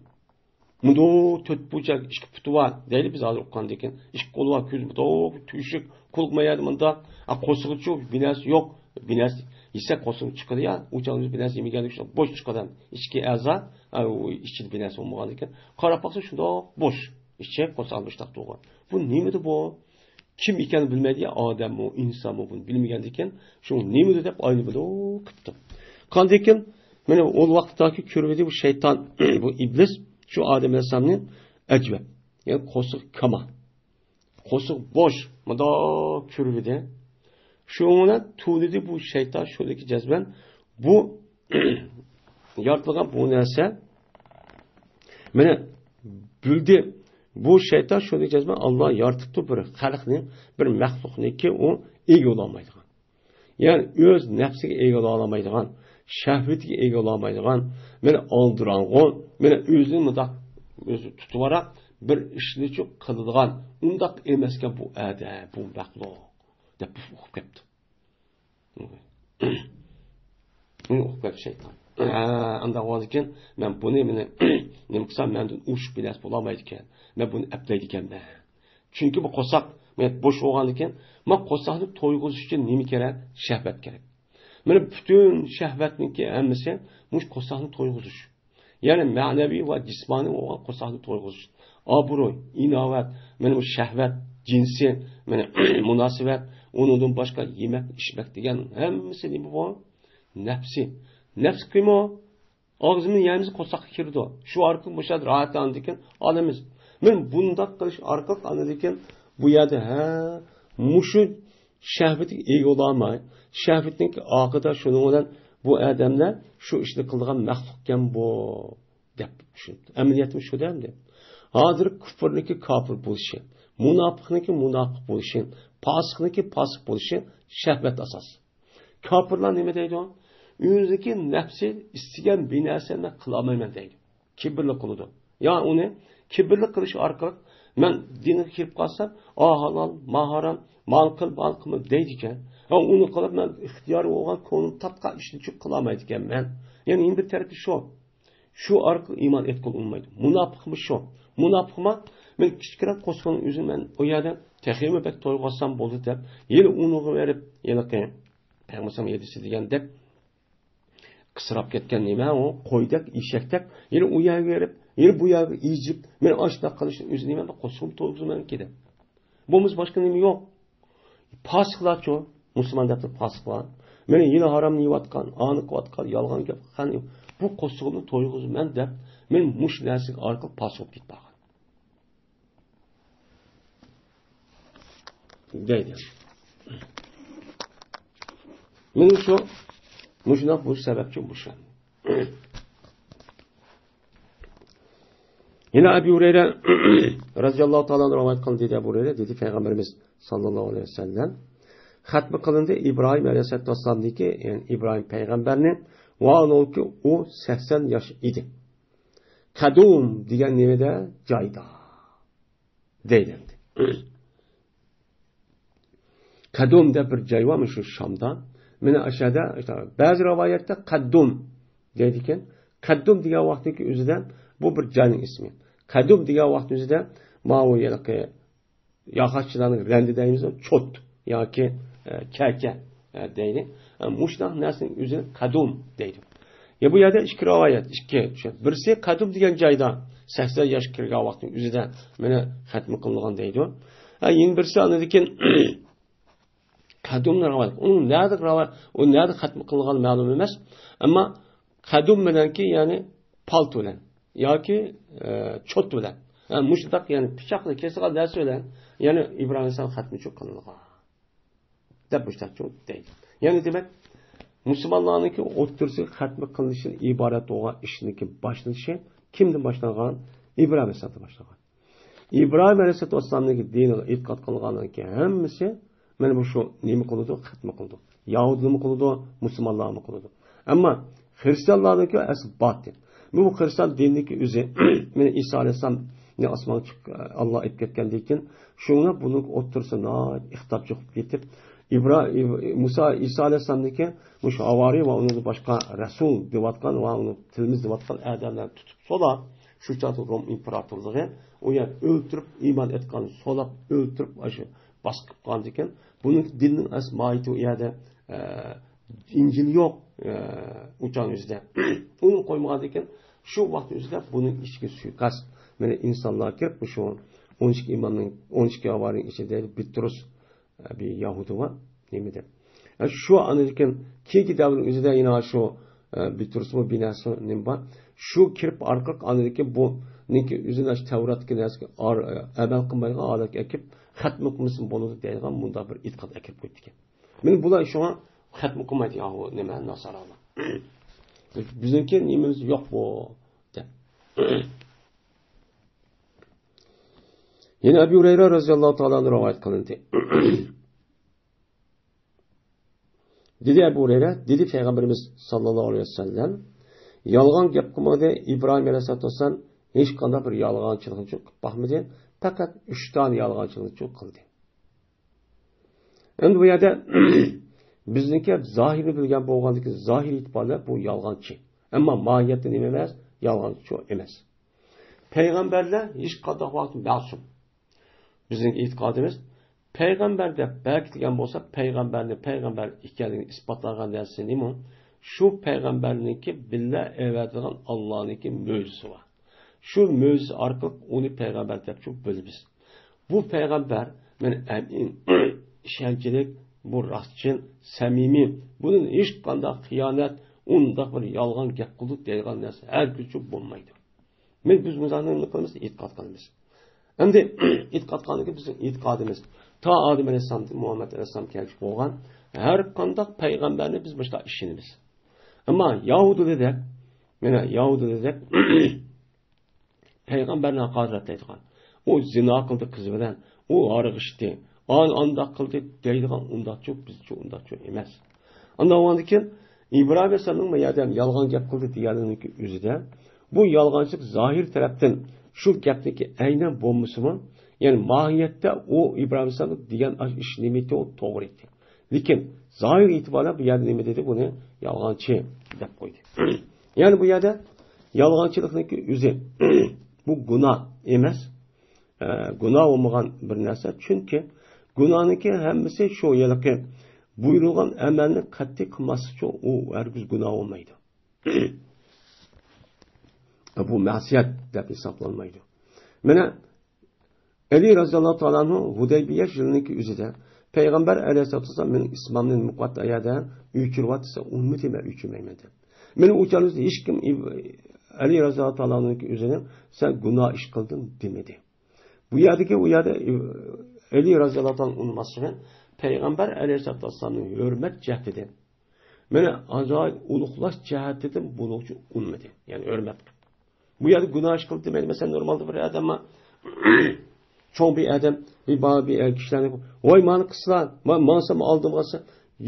مۇنداق تۆت بۇرجەك ئىككى پۇتى بار دەيلى بىز ھازىر ئوقۇغاندىن كېيىن. ئىككى قولى بار، كۆزى مۇنداق تۆشۈك، قۇلىقى ما يەردە مۇنداق. ئا، قورسىقىچۇ بىر نەرسە يوق. بىر نەرسە يېسە قورسىقى چىقىدۇ يا. ئۇ چاغدا بىر نەرسە يېمىگەندىكىن شۇنداق بوش چىقىدۇ. ئىچكى ئەزا، ئا، ئۇ ئىچىدە بىر نەرسە بولمىغاندىكىن. قاراپ باقسا شۇنداق بوش. ئىچى قورساق بوشلاق تۇرغان. بۇ نېمىدى بۇ؟ كىم ئىكەننى بىلمەيدۇ يا، ئادەممۇ، ئىنسانمۇ بۇنى بىلمىگەندىكىن، شۇ نېمىدۇ دەپ ئايلىنىدۇ قىپتۇ. قاندىكىن، مانا ئۇ ۋاقىتتاكى كۆرۈۋىدى بۇ شەيتان، بۇ ئىبلىس، شۇ ئادەم ئەلەيھىسسالامنى ئەجۋەب. يەنى قورسىقى كاما. قورسىقى بوش، مۇنداق كۆرۈۋىدى. شۇنىڭ بىلەن تونۇدى بۇ شەيتان شۇدىكى جەزمەن بۇ يارىتىلغان بۇ نەرسە مانا بىلدى. بۇ شەيتان شۇدىكى جەزمەن ئاللا يارىتىپتۇ بىر خەلقنى، بىر مەخلۇقنىكى ئۇ ئىگە بولالمايدىغان. يەنى ئۆز نەپسىگە ئىگە بولالمايدىغان، شەھۋىتىگە ئىگە بولالمايدىغان، مانا ئالدىراڭغۇ، مانا ئۆزىنى مۇنداق ئۆزى تۇتۇۋاراق بىر ئىشنى قىلىدىغان ئۇنداق ئەمەسكەن بۇ ئادەم، بۇ مەخلۇق دەپ ئۇقۇپ قېپتۇ. ئۇقۇپ قېپتۇ شەيتان. ئانداق بولغاندىكىن مەن بۇنى مانا نېمە قىلسام مەندىن ئوشۇق بىر نەرسە بولالمايدىكەن. مەن بۇنى ئەپلەيدىكەنمەن. چۈنكى بۇ قورساق مانا بوش بولغاندىكىن، مانا قورساقنى تويغۇزۇش ئۈچۈن نېمە كېرەك؟ شەھۋەت كېرەك. مانا پۈتۈن شەھۋەتنىڭكى ھەممىسى مۇشۇ قورساقنى تويغۇزۇش. يەنى مەنىۋى ۋە جىسمانىي بولغان قورساقنى تويغۇزۇش. ئابرۇي، ئىناۋەت، مانا بۇ شەھۋەت، جىنسىي، مانا مۇناسىۋەت، ئۇنىڭدىن باشقا يېمەك، ئىچمەك دېگەن ھەممىسى نېمە بۇ؟ نەپسى. نەپس كىمۇ؟ ئاغزىمىز يەيمىز، قورساققا كىرىدۇ. شۇ ئارقىلىق مۇشۇ يەردە راھەتلىنىدىكەن، ئالىمىز. مانا بۇنداق قىلىش ئارقىلىق ئاندىكىن بۇ يەردە ھە، مۇشۇ شەھۋىتىگە ئىگە بولالماي، شەھۋىتىنىڭكى ئارقىدا شۇنىڭ بىلەن بۇ ئادەملەر شۇ ئىشنى قىلىدىغان مەخلۇقكەن بۇ، دەپ چۈشىنىپتۇ. ئەمەلىيەتمۇ شۇ دەمدى. ھازىر كۇفرنىڭكى كاپىر بولۇشى، مۇناپىقنىڭكى مۇناپىق بولۇشى، پاسىقنىڭكى پاسىق بولۇشى شەھۋەت ئاساس. كاپىرلار نېمە دەيدۇ؟ ئۆزىنىڭكى نەپسى ئىستىگەن بىر نەرسىنى مەن قىلالمايمەن دەيدۇ. كىبىرلىك قىلىدۇ. يا ئۇنى كىبىرلىك قىلىش ئارقىلىق مەن دىنغا كىرىپ قالسام، ئا ھالال، ما ھارام، مال قىل، مال قىلما دەيدىكەن. ھە، ئۇنى قىلىپ مەن ئىختىيارى بولغان كۆڭلۈم تارتقان ئىشنى قىلالمايدىكەنمەن. يەنى يەنە بىر تەرىپى شۇ. شۇ ئارقىلىق ئىمان ئېيتقىلى بولمايدۇ. مۇناپىقمۇ شۇ. مۇناپىقمۇ مەن كىچىككىنە قورسىقىمنىڭ ئۆزىنى مەن ئۇ يەردە تېخىمۇ بەك تويغۇزسام بولدى دەپ، يەنە ئۇنىڭغا بېرىپ، ھېلىقى پەيغەمبەر ھەدىسى دېگەندەك، قىسراپ كەتكەن نېمە ئۇ؟ قويدەك، ئېشەكتەك. يەنە ئۇ يەرگە بېرىپ، يەنە بۇ يەرگە ئېزىپ، مەن ئاشۇنداق قىلىشنىڭ ئۆزى نېمە؟ قورسىقىمنى تويغۇزىمەنكى دەپ. بولمىسا باشقا نېمە يوق؟ پاسىقلارچۇ؟ مۇسۇلمان دەپتۇ پاسىقلار. مېنى يەنە ھارامنى يەۋاتقان، ئانى قىلىۋاتقان، يالغان گەپ قىلغان، بۇ قورسىقىمنى تويغۇزىمەن دەپ، مېنى مۇشۇ نەرسىگە ئارقىلىق پاسىق بولۇپ كېتىپ قالغان. دەيدۇ. مېنىڭ شۇ، مۇشۇنداق بۇ سەۋەبچى مۇشۇ. يەنە ئەبۇ ھۇرەيرە رەزىياللاھۇ تائالا ئەنھۇ رىۋايەت قىلدى، دېدى ئەبۇ ھۇرەيرە، دېدى پەيغەمبىرىمىز ساللاللاھۇ ئەلەيھى ۋەسەللەم، ختم قىلىندى ئىبراھىم ئەلەيھىسسالاتۇ ۋەسسالامنىڭكى، يەنى ئىبراھىم پەيغەمبەرنى، ۋە ئۇنىڭكى ئۇ سەكسەن ياش ئىدى. قەدۇم دېگەن نېمىدە؟ جايدا. دەيدۇ ئەمدى. قەدۇم دەپ بىر جاي بار، مۇشۇ شامدا. مانا ئاشۇ يەردە، بەزى رىۋايەتتە قەددۇم دەيدىكەن. قەددۇم دېگەن ۋاقىتنىڭكى ئۆزىدە بۇ بىر جاينىڭ ئىسمى. قەدۇم دېگەن ۋاقىتنىڭ ئۆزىدە ماۋۇ ھېلىقى ياغاچچىلارنىڭ رەندە دەيمىز، چوت ياكى، ئە، كەكە، ئە، دەيلى. ئە، مۇشۇنداق نەرسىنىڭ ئۆزىنى قەدۇم دەيدۇ. يا، بۇ يەردە ئىككى رىۋايەت، ئىككى. بىرسى قەدۇم دېگەن جايدا سەكسەن ياشقا كىرگەن ۋاقتىنىڭ ئۆزىدە مانا ختم قىلىنغان دەيدۇ. ئە، يەنە بىرسى ئاندىن كېيىن قەدۇمنى رىۋايەت. ئۇنىڭ نەدە رىۋايەت، ئۇ نەدە ختم قىلىنغانلىقى مەلۇم ئەمەس. ئەمما قەدۇم بىلەنكى، يەنى پالتا بىلەن ياكى، ئە، چوت بىلەن. ھە، مۇشۇنداق، يەنى پىچاقلا كېسىدىغان نەرسە بىلەن، يەنى ئىبراھىم ئەلەيھىسسالام ختمى چوت قىلىنغان. دەپ مۇشۇنداق دەيدۇ. يەنى دېمەك، مۇسۇلمانلارنىڭكى ئوتتۇرىسىغا ختمى قىلىنىشىدىن ئىبارەت بولغان ئىشنىڭكى باشلىنىشى كىمدىن باشلانغان؟ ئىبراھىم ئەلەيھىسسالامدىن باشلانغان. ئىبراھىم ئەلەيھىسسالاتۇ ۋەسسالامنىڭكى دىنىغا ئېتىقاد قىلغاننىڭكى ھەممىسى مانا مۇشۇ نېمە قىلىدۇ؟ ختمە قىلىدۇ. يەھۇدىيلارمۇ قىلىدۇ، مۇسۇلمانلارمۇ قىلىدۇ. ئەمما خرىستىيانلارنىڭكى ئەسلى باتىل. بۇ خرىستىيان دىنىنىڭكى ئۆزى، مانا ئىسا ئەلەيھىسسالامنى ئاسمانغا چىق-، ئاللا ئېلىپ كەتكەندىن كېيىن، شۇڭا بۇنىڭ ئوتتۇرىسى ناھايىتى ئىختىلاپ چىقىپ كېتىپ، ئىبرا-، ئىب-، مۇسا، ئىسا ئەلەيھىسسالامنىڭكى مۇشۇ ھاۋارىي ۋە ئۇنىڭدىن باشقا رەسۇل دەۋاتقان ۋە ئۇنى تىلمىز دەۋاتقان ئادەملەرنى تۇتۇپ سولاپ، شۇ چاغدا روم ئىمپېراتورلۇقى ئۇ يەر ئۆلتۈرۈپ، ئىمان ئېيتقان سولاپ ئۆلتۈرۈپ، ئاشۇ باسقان ئىكەن. بۇنىڭ دىننىڭ ئەسلى ماھىيىتى ئۇ يەردە، ئە، ئىنجىل يوق، ئە، ئۇ چاغنىڭ ئۆزىدە. ئۇنى قويمىغان ئىكەن، شۇ ۋاقىتنىڭ ئۆزىدە بۇنىڭ ئىچىگە سۇيىقەست. مانا ئىنسانلار كىرىپ، مۇشۇ ئون ئىككى ئىمامنىڭ، ئون ئىككى ھاۋارىنىڭ ئىچىدە بىترۇس بىر يەھۇدىي بار، نېمىدە. شۇ ئاندىن كېيىن، كېيىنكى دەۋرنىڭ ئۆزىدە يەنە شۇ، ئە، بىترۇسمۇ بىناسى نېمە بار. شۇ كىرىپ ئارقىلىق ئاندىن كېيىن بۇ، نىكى ئۆزىنى ئاشۇ تەۋراتتىكى نەرسىگە ئار-، ئەمەل قىلمايدىغان ھالەتكە ئەكىپ، خەتمە قىلمىسىمۇ بولىدۇ دەيدىغان مۇنداق بىر ئېتىقاد ئەكىرىپ قويدىكەن. مانا بۇلار شۇڭا خەتمە قىلمايدۇ، ياھۇ نېمە، ناسارالار. بىزنىڭكى نېمىمىز يوق بۇ، دەپ. يەنە ئەبۇ ھۇرەيرە رەزىياللاھۇ تائالا ئەنھۇ رىۋايەت قىلىندى. دېدى ئەبۇ ھۇرەيرە، دېدى پەيغەمبىرىمىز ساللاللاھۇ ئەلەيھى ۋەسەللەم، يالغان گەپ قىلمىدى، ئىبراھىم ئەلەيھىسسالاتۇ ۋەسسالام ھېچقانداق بىر يالغانچىلىقنى قىلىپ باقمىدى، پەقەت ئۈچ دانە يالغانچىلىقنى قىلدى. ئەمدى بۇ يەردە بىزنىڭكى زاھىرنى بىلگەن بولغاندىكىن زاھىر ئېتىبارلىق بۇ يالغانچى. ئەمما ماھىيەتتە نېمە ئەمەس؟ يالغانچى ئەمەس. پەيغەمبەرلەر ھېچقانداق ۋاقىت مەسۇم. بىزنىڭ ئېتىقادىمىز، پەيغەمبەر دەپ بەكىتىلگەن بولسا، پەيغەمبەرنى پەيغەمبەر ئىكەنلىكىنى ئىسپاتلانغان نەرسە نېمە؟ شۇ پەيغەمبەرنىڭكى بىللە ئەۋەتىدىغان ئاللانىڭكى مۆجىزىسى بار. شۇ مۆجىزە ئارقىلىق ئۇنى پەيغەمبەر دەپ چۈشىنىپ بىلىمىز. بۇ پەيغەمبەر، مانا، ئەمىن، ئىشەنچلىك، بۇ راستچىل، سەمىمىي، بۇنىڭ ھېچقانداق خىيانەت، ئۇنداق بىر يالغان گەپ قىلدۇق دەيدىغان نەرسە ھەرگىزچە بولمايدۇ. مانا بىز مۇشۇنداق نېمە قىلىمىز؟ ئېتىقاد قىلىمىز. ئەمدى ئېتىقاد قىلغاندىن كېيىن بىزنىڭ ئېتىقادىمىز تا ئادەم ئەلەيھىسسالامدىن مۇھەممەد ئەلەيھىسسالام كەلگۈچە بولغان ھەر قانداق پەيغەمبەرنى بىز مۇشۇنداق ئىشىنىمىز. ئەمما يەھۇدىيلەردەك، مانا يەھۇدىيلەردەك پەيغەمبەرنى ھاقارەتلەيدىغان، ئۇ زىنا قىلدى قىز بىلەن، ئۇ ھارغىشتى، ئان-، ئانداق قىلدى دەيدىغان ئۇنداقچۇ، بىزچۇ ئۇنداقچۇ ئەمەس. ئاندىن كېيىن ئىبراھىم ئەلەيھىسسالامنىڭ بۇ يەردە يالغان گەپ قىلدى دېگەننىڭكى ئۆزىدە، بۇ يالغانچىلىق زاھىر تەرەپتىن شۇ گەپنىڭكى ئەينەن بولمىسىمۇ، يەنى ماھىيەتتە ئۇ ئىبراھىم ئەلەيھىسسالام دېگەن ئىش نېمە ئىدى، ئۇ توغرا ئىدى. لېكىن زاھىر ئېتىبارى بىلەن بۇ يەردە نېمە دېدى؟ بۇنى يالغانچى دەپ قويدى. يەنى بۇ يەردە يالغانچىلىقنىڭكى ئۆزى، بۇ گۇناھ ئەمەس. ئە، گۇناھ بولمىغان بىر نەرسە. چۈنكى گۇناھنىڭكى ھەممىسى شۇ ھېلىقى بۇيرۇلغان ئەمەلنى قەتئىي قىلماسلىقچە ئۇ ھەرگىز گۇناھ بولمايدۇ. بۇ مەسىيەت دەپ ھېسابلانمايدۇ. مانا، ئەلى رەزىياللاھۇ تائالا ئەنھۇ ھۇدەيبىيە يىلىنىڭكى ئۆزىدە پەيغەمبەر ئەلەيھىسسالاتۇ ۋەسسالام مېنىڭ ئىسلامنى مۇقەددەس ئايەدە ئۆچۈرۈۋاتسا ئۇنىمىدى، مەن ئۆچۈرمەيمەن دەپ. مانا ئۇ چاغدا ھېچكىم ئەلى رەزىياللاھۇ تائالا ئەنھۇنىڭكى ئۆزىنى سەن گۇناھ ئىش قىلدىڭ دېمىدى. بۇ يەردىكى، ئۇ يەردە ئەلى رەزىياللاھۇ تائالا ئۇنىماسلىقى پەيغەمبەر ئەلەيھىسسالاتۇ ۋەسسالامنىڭ ھۆرمەت جەھىتىدىن مانا ئاجايىپ ئۇلۇغلاش جەھەتتىن بۇنىڭچە ئۇنىمىدى. يەنى ھۆرمەت قىلىپ. بۇ يەردە گۇناھ ئىش قىلدى دېمەيدۇ. مەسىلەن، نورمالدا بىر ئادەم بار. چوڭ بىر ئادەم، بىر بار بىر كىشىلەرنى، ۋاي، مانا قىلسىلا، ما-، ماڭسام ئالدىمغا قالسا،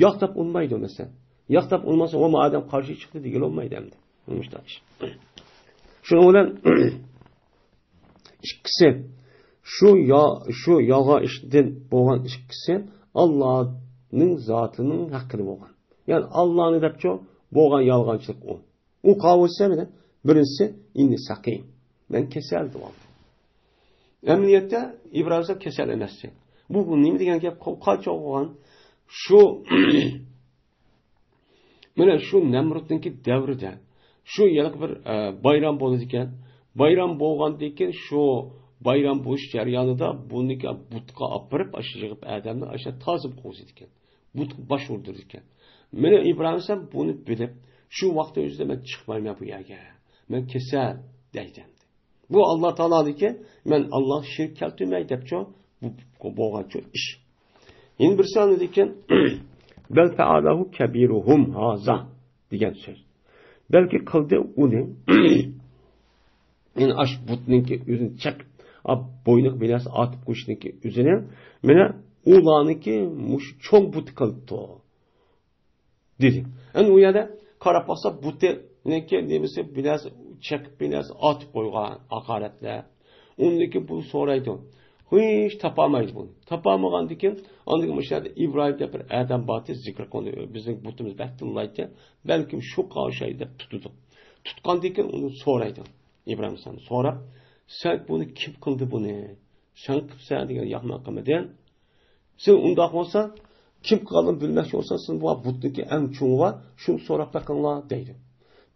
ياق دەپ ئۇنىمايدۇ مەسىلەن. ياق دەپ ئۇنىماسا، ۋاي، ما ئادەم قارشى چىقتى دېگىلى بولمايدۇ ئەمدى. مۇشۇنداق ئىش. شۇنىڭ بىلەن ئىككىسى، شۇ يا-، شۇ يالغان ئىشتىن بولغان ئىككىسى ئاللانىڭ زاتىنىڭ ھەققىدە بولغان. يەنى ئاللانى دەپچۇ بولغان يالغانچىلىق ئۇ. ئۇ قاۋۇسى مەن بىرىنچىسى ئىننى سەقىم. مەن كېسەل دېۋالدى. ئەمەلىيەتتە ئىبراھىم ئەلەيھىسسالام كېسەل ئەمەستى. بۇ، بۇ نېمە دېگەن گەپ؟ قو-، قاچان بولغان؟ شۇ، مانا شۇ نەمرۇتنىڭكى دەۋرىدە شۇ يەنە بىر، ئە، بايرام بولىدىكەن. بايرام بولغاندىن كېيىن شۇ بايرام بولۇش جەريانىدا بۇنىڭكى بۇتقا ئاپىرىپ، ئاشۇ يىغىپ ئادەمنى ئاشۇ تازا قوزىدىكەن. بۇتقا باش ئۇردۇرىدىكەن. مانا ئىبراھىم ئەلەيھىسسالام بۇنى بىلىپ، شۇ ۋاقىتنىڭ ئۆزىدە مەن چىقمايمەن بۇ يەرگە. مەن كېسەل دەيدۇ. بۇ ئاللا تائالانىڭكى، مەن ئاللاغا شېرىك كەلتۈرمەي دەپچۇ، بۇ، بۇ بولغانچۇ ئىش. يەنە بىرسى ئاندىن كېيىن، بەل فەئەلەھۇ كەبىرۇھۇم ھازا دېگەن سۆز. بەلكى قىلدى ئۇنى، يەنى ئاش بۇتنىڭكى ئۆزىنى چەك، ئا، بوينىغا بىر نەرسە ئاتىپ قويۇشنىڭكى ئۆزىنى، مانا ئۇلارنىڭكى مۇشۇ چوڭ بۇتى قىلىپتۇ. دېدى. ئەنە ئۇ يەردە قاراپ باقسا، بۇتىنىڭكى نېمىسى، بىر نەرسە چېقىپ، بىر نەرسە ئاتىپ قويغان ھاقارەتلەر. ئۇندىن كېيىن بۇ سورايدۇ. ھېچ تاپالمايدۇ بۇنى. تاپالمىغاندىن كېيىن، ئاندىن كېيىن مۇشۇ يەردە ئىبراھىم دەپ بىر ئادەم بار ئىدى، زىكرى قىلغان، بىزنىڭ بۇتىمىز بەك تىللايتتى. بەلكىم شۇ قاۋشايدۇ دەپ تۇتىدۇ. تۇتقاندىن كېيىن ئۇنى سورايدۇ. ئىبراھىم ئەلەيھىسسالام سوراپ، سەن بۇنى كىم قىلدى بۇنى؟ سەن قىپسەن دېگەن، ياق، مەن قىلمىدىم. سىز ئۇنداق بولسا، كىم قىلغانلىقىنى بىلمەكچى بولسا، سىز بۇ بۇتنىڭكى ئەڭ چوڭى بار، شۇنى سوراپ بېقىڭلار دەيدۇ.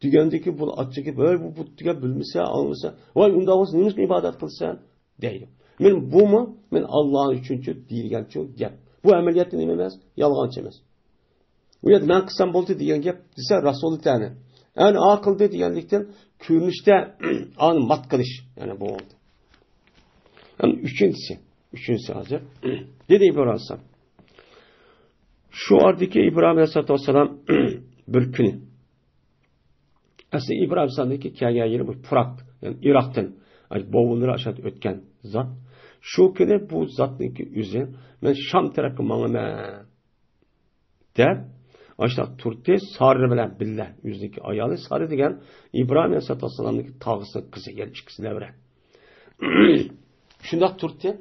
دېگەندىكى بۇ ئاچچىقىپ، ھەي، بۇ بۇت دېگەن بىلمىسە، ئاڭلىمىسا، ۋاي، ئۇنداق بولسا نېمە ئۈچۈن ئىبادەت قىلىسەن دەيدۇ. مانا بۇمۇ مەن ئاللا ئۈچۈنچۇ دېيىلگەنچۇ گەپ. بۇ ئەمەلىيەتتە نېمە ئەمەس؟ يالغانچى ئەمەس. ئۇ يەردە مەن قىلسام بولدى دېگەن گەپ دېسە، رەسۇلى تەنى. ئەنە ئا قىلدى دېگەنلىكتىن، كۆرۈنۈشتە ئانى مات قىلىش، يەنى بۇ بولدى. ئەمدى ئۈچىنچىسى، ئۈچىنچىسى ھازىر. دېدى ئىبراھىم ئەلەيھىسسالام. شۇ ئارىدىكى ئىبراھىم ئەلەيھىسسالاتۇ ۋەسسالام بىر كۈنى، ئەسلى ئىبراھىم ئەلەيھىسسالامنىڭكى كەلگەن يېرى بۇ پۇرات، يەنى ئىراقتىن، ئاي، بوۋۇنلىرى ئاشۇ يەردە ئۆتكەن زات. شۇ كۈنى بۇ زاتنىڭكى ئۆزى، مەن شام تەرەپكە ماڭىمەن دەپ، ئاشۇنداق تۇردى. سارا بىلەن بىللە، ئۆزىنىڭكى ئايالى سارا دېگەن ئىبراھىم ئەلەيھىسسالاتۇ ۋەسسالامنىڭكى تاغىسىنىڭ قىزى، يەنى ئىككىسى نەۋرە. شۇنداق تۇردى.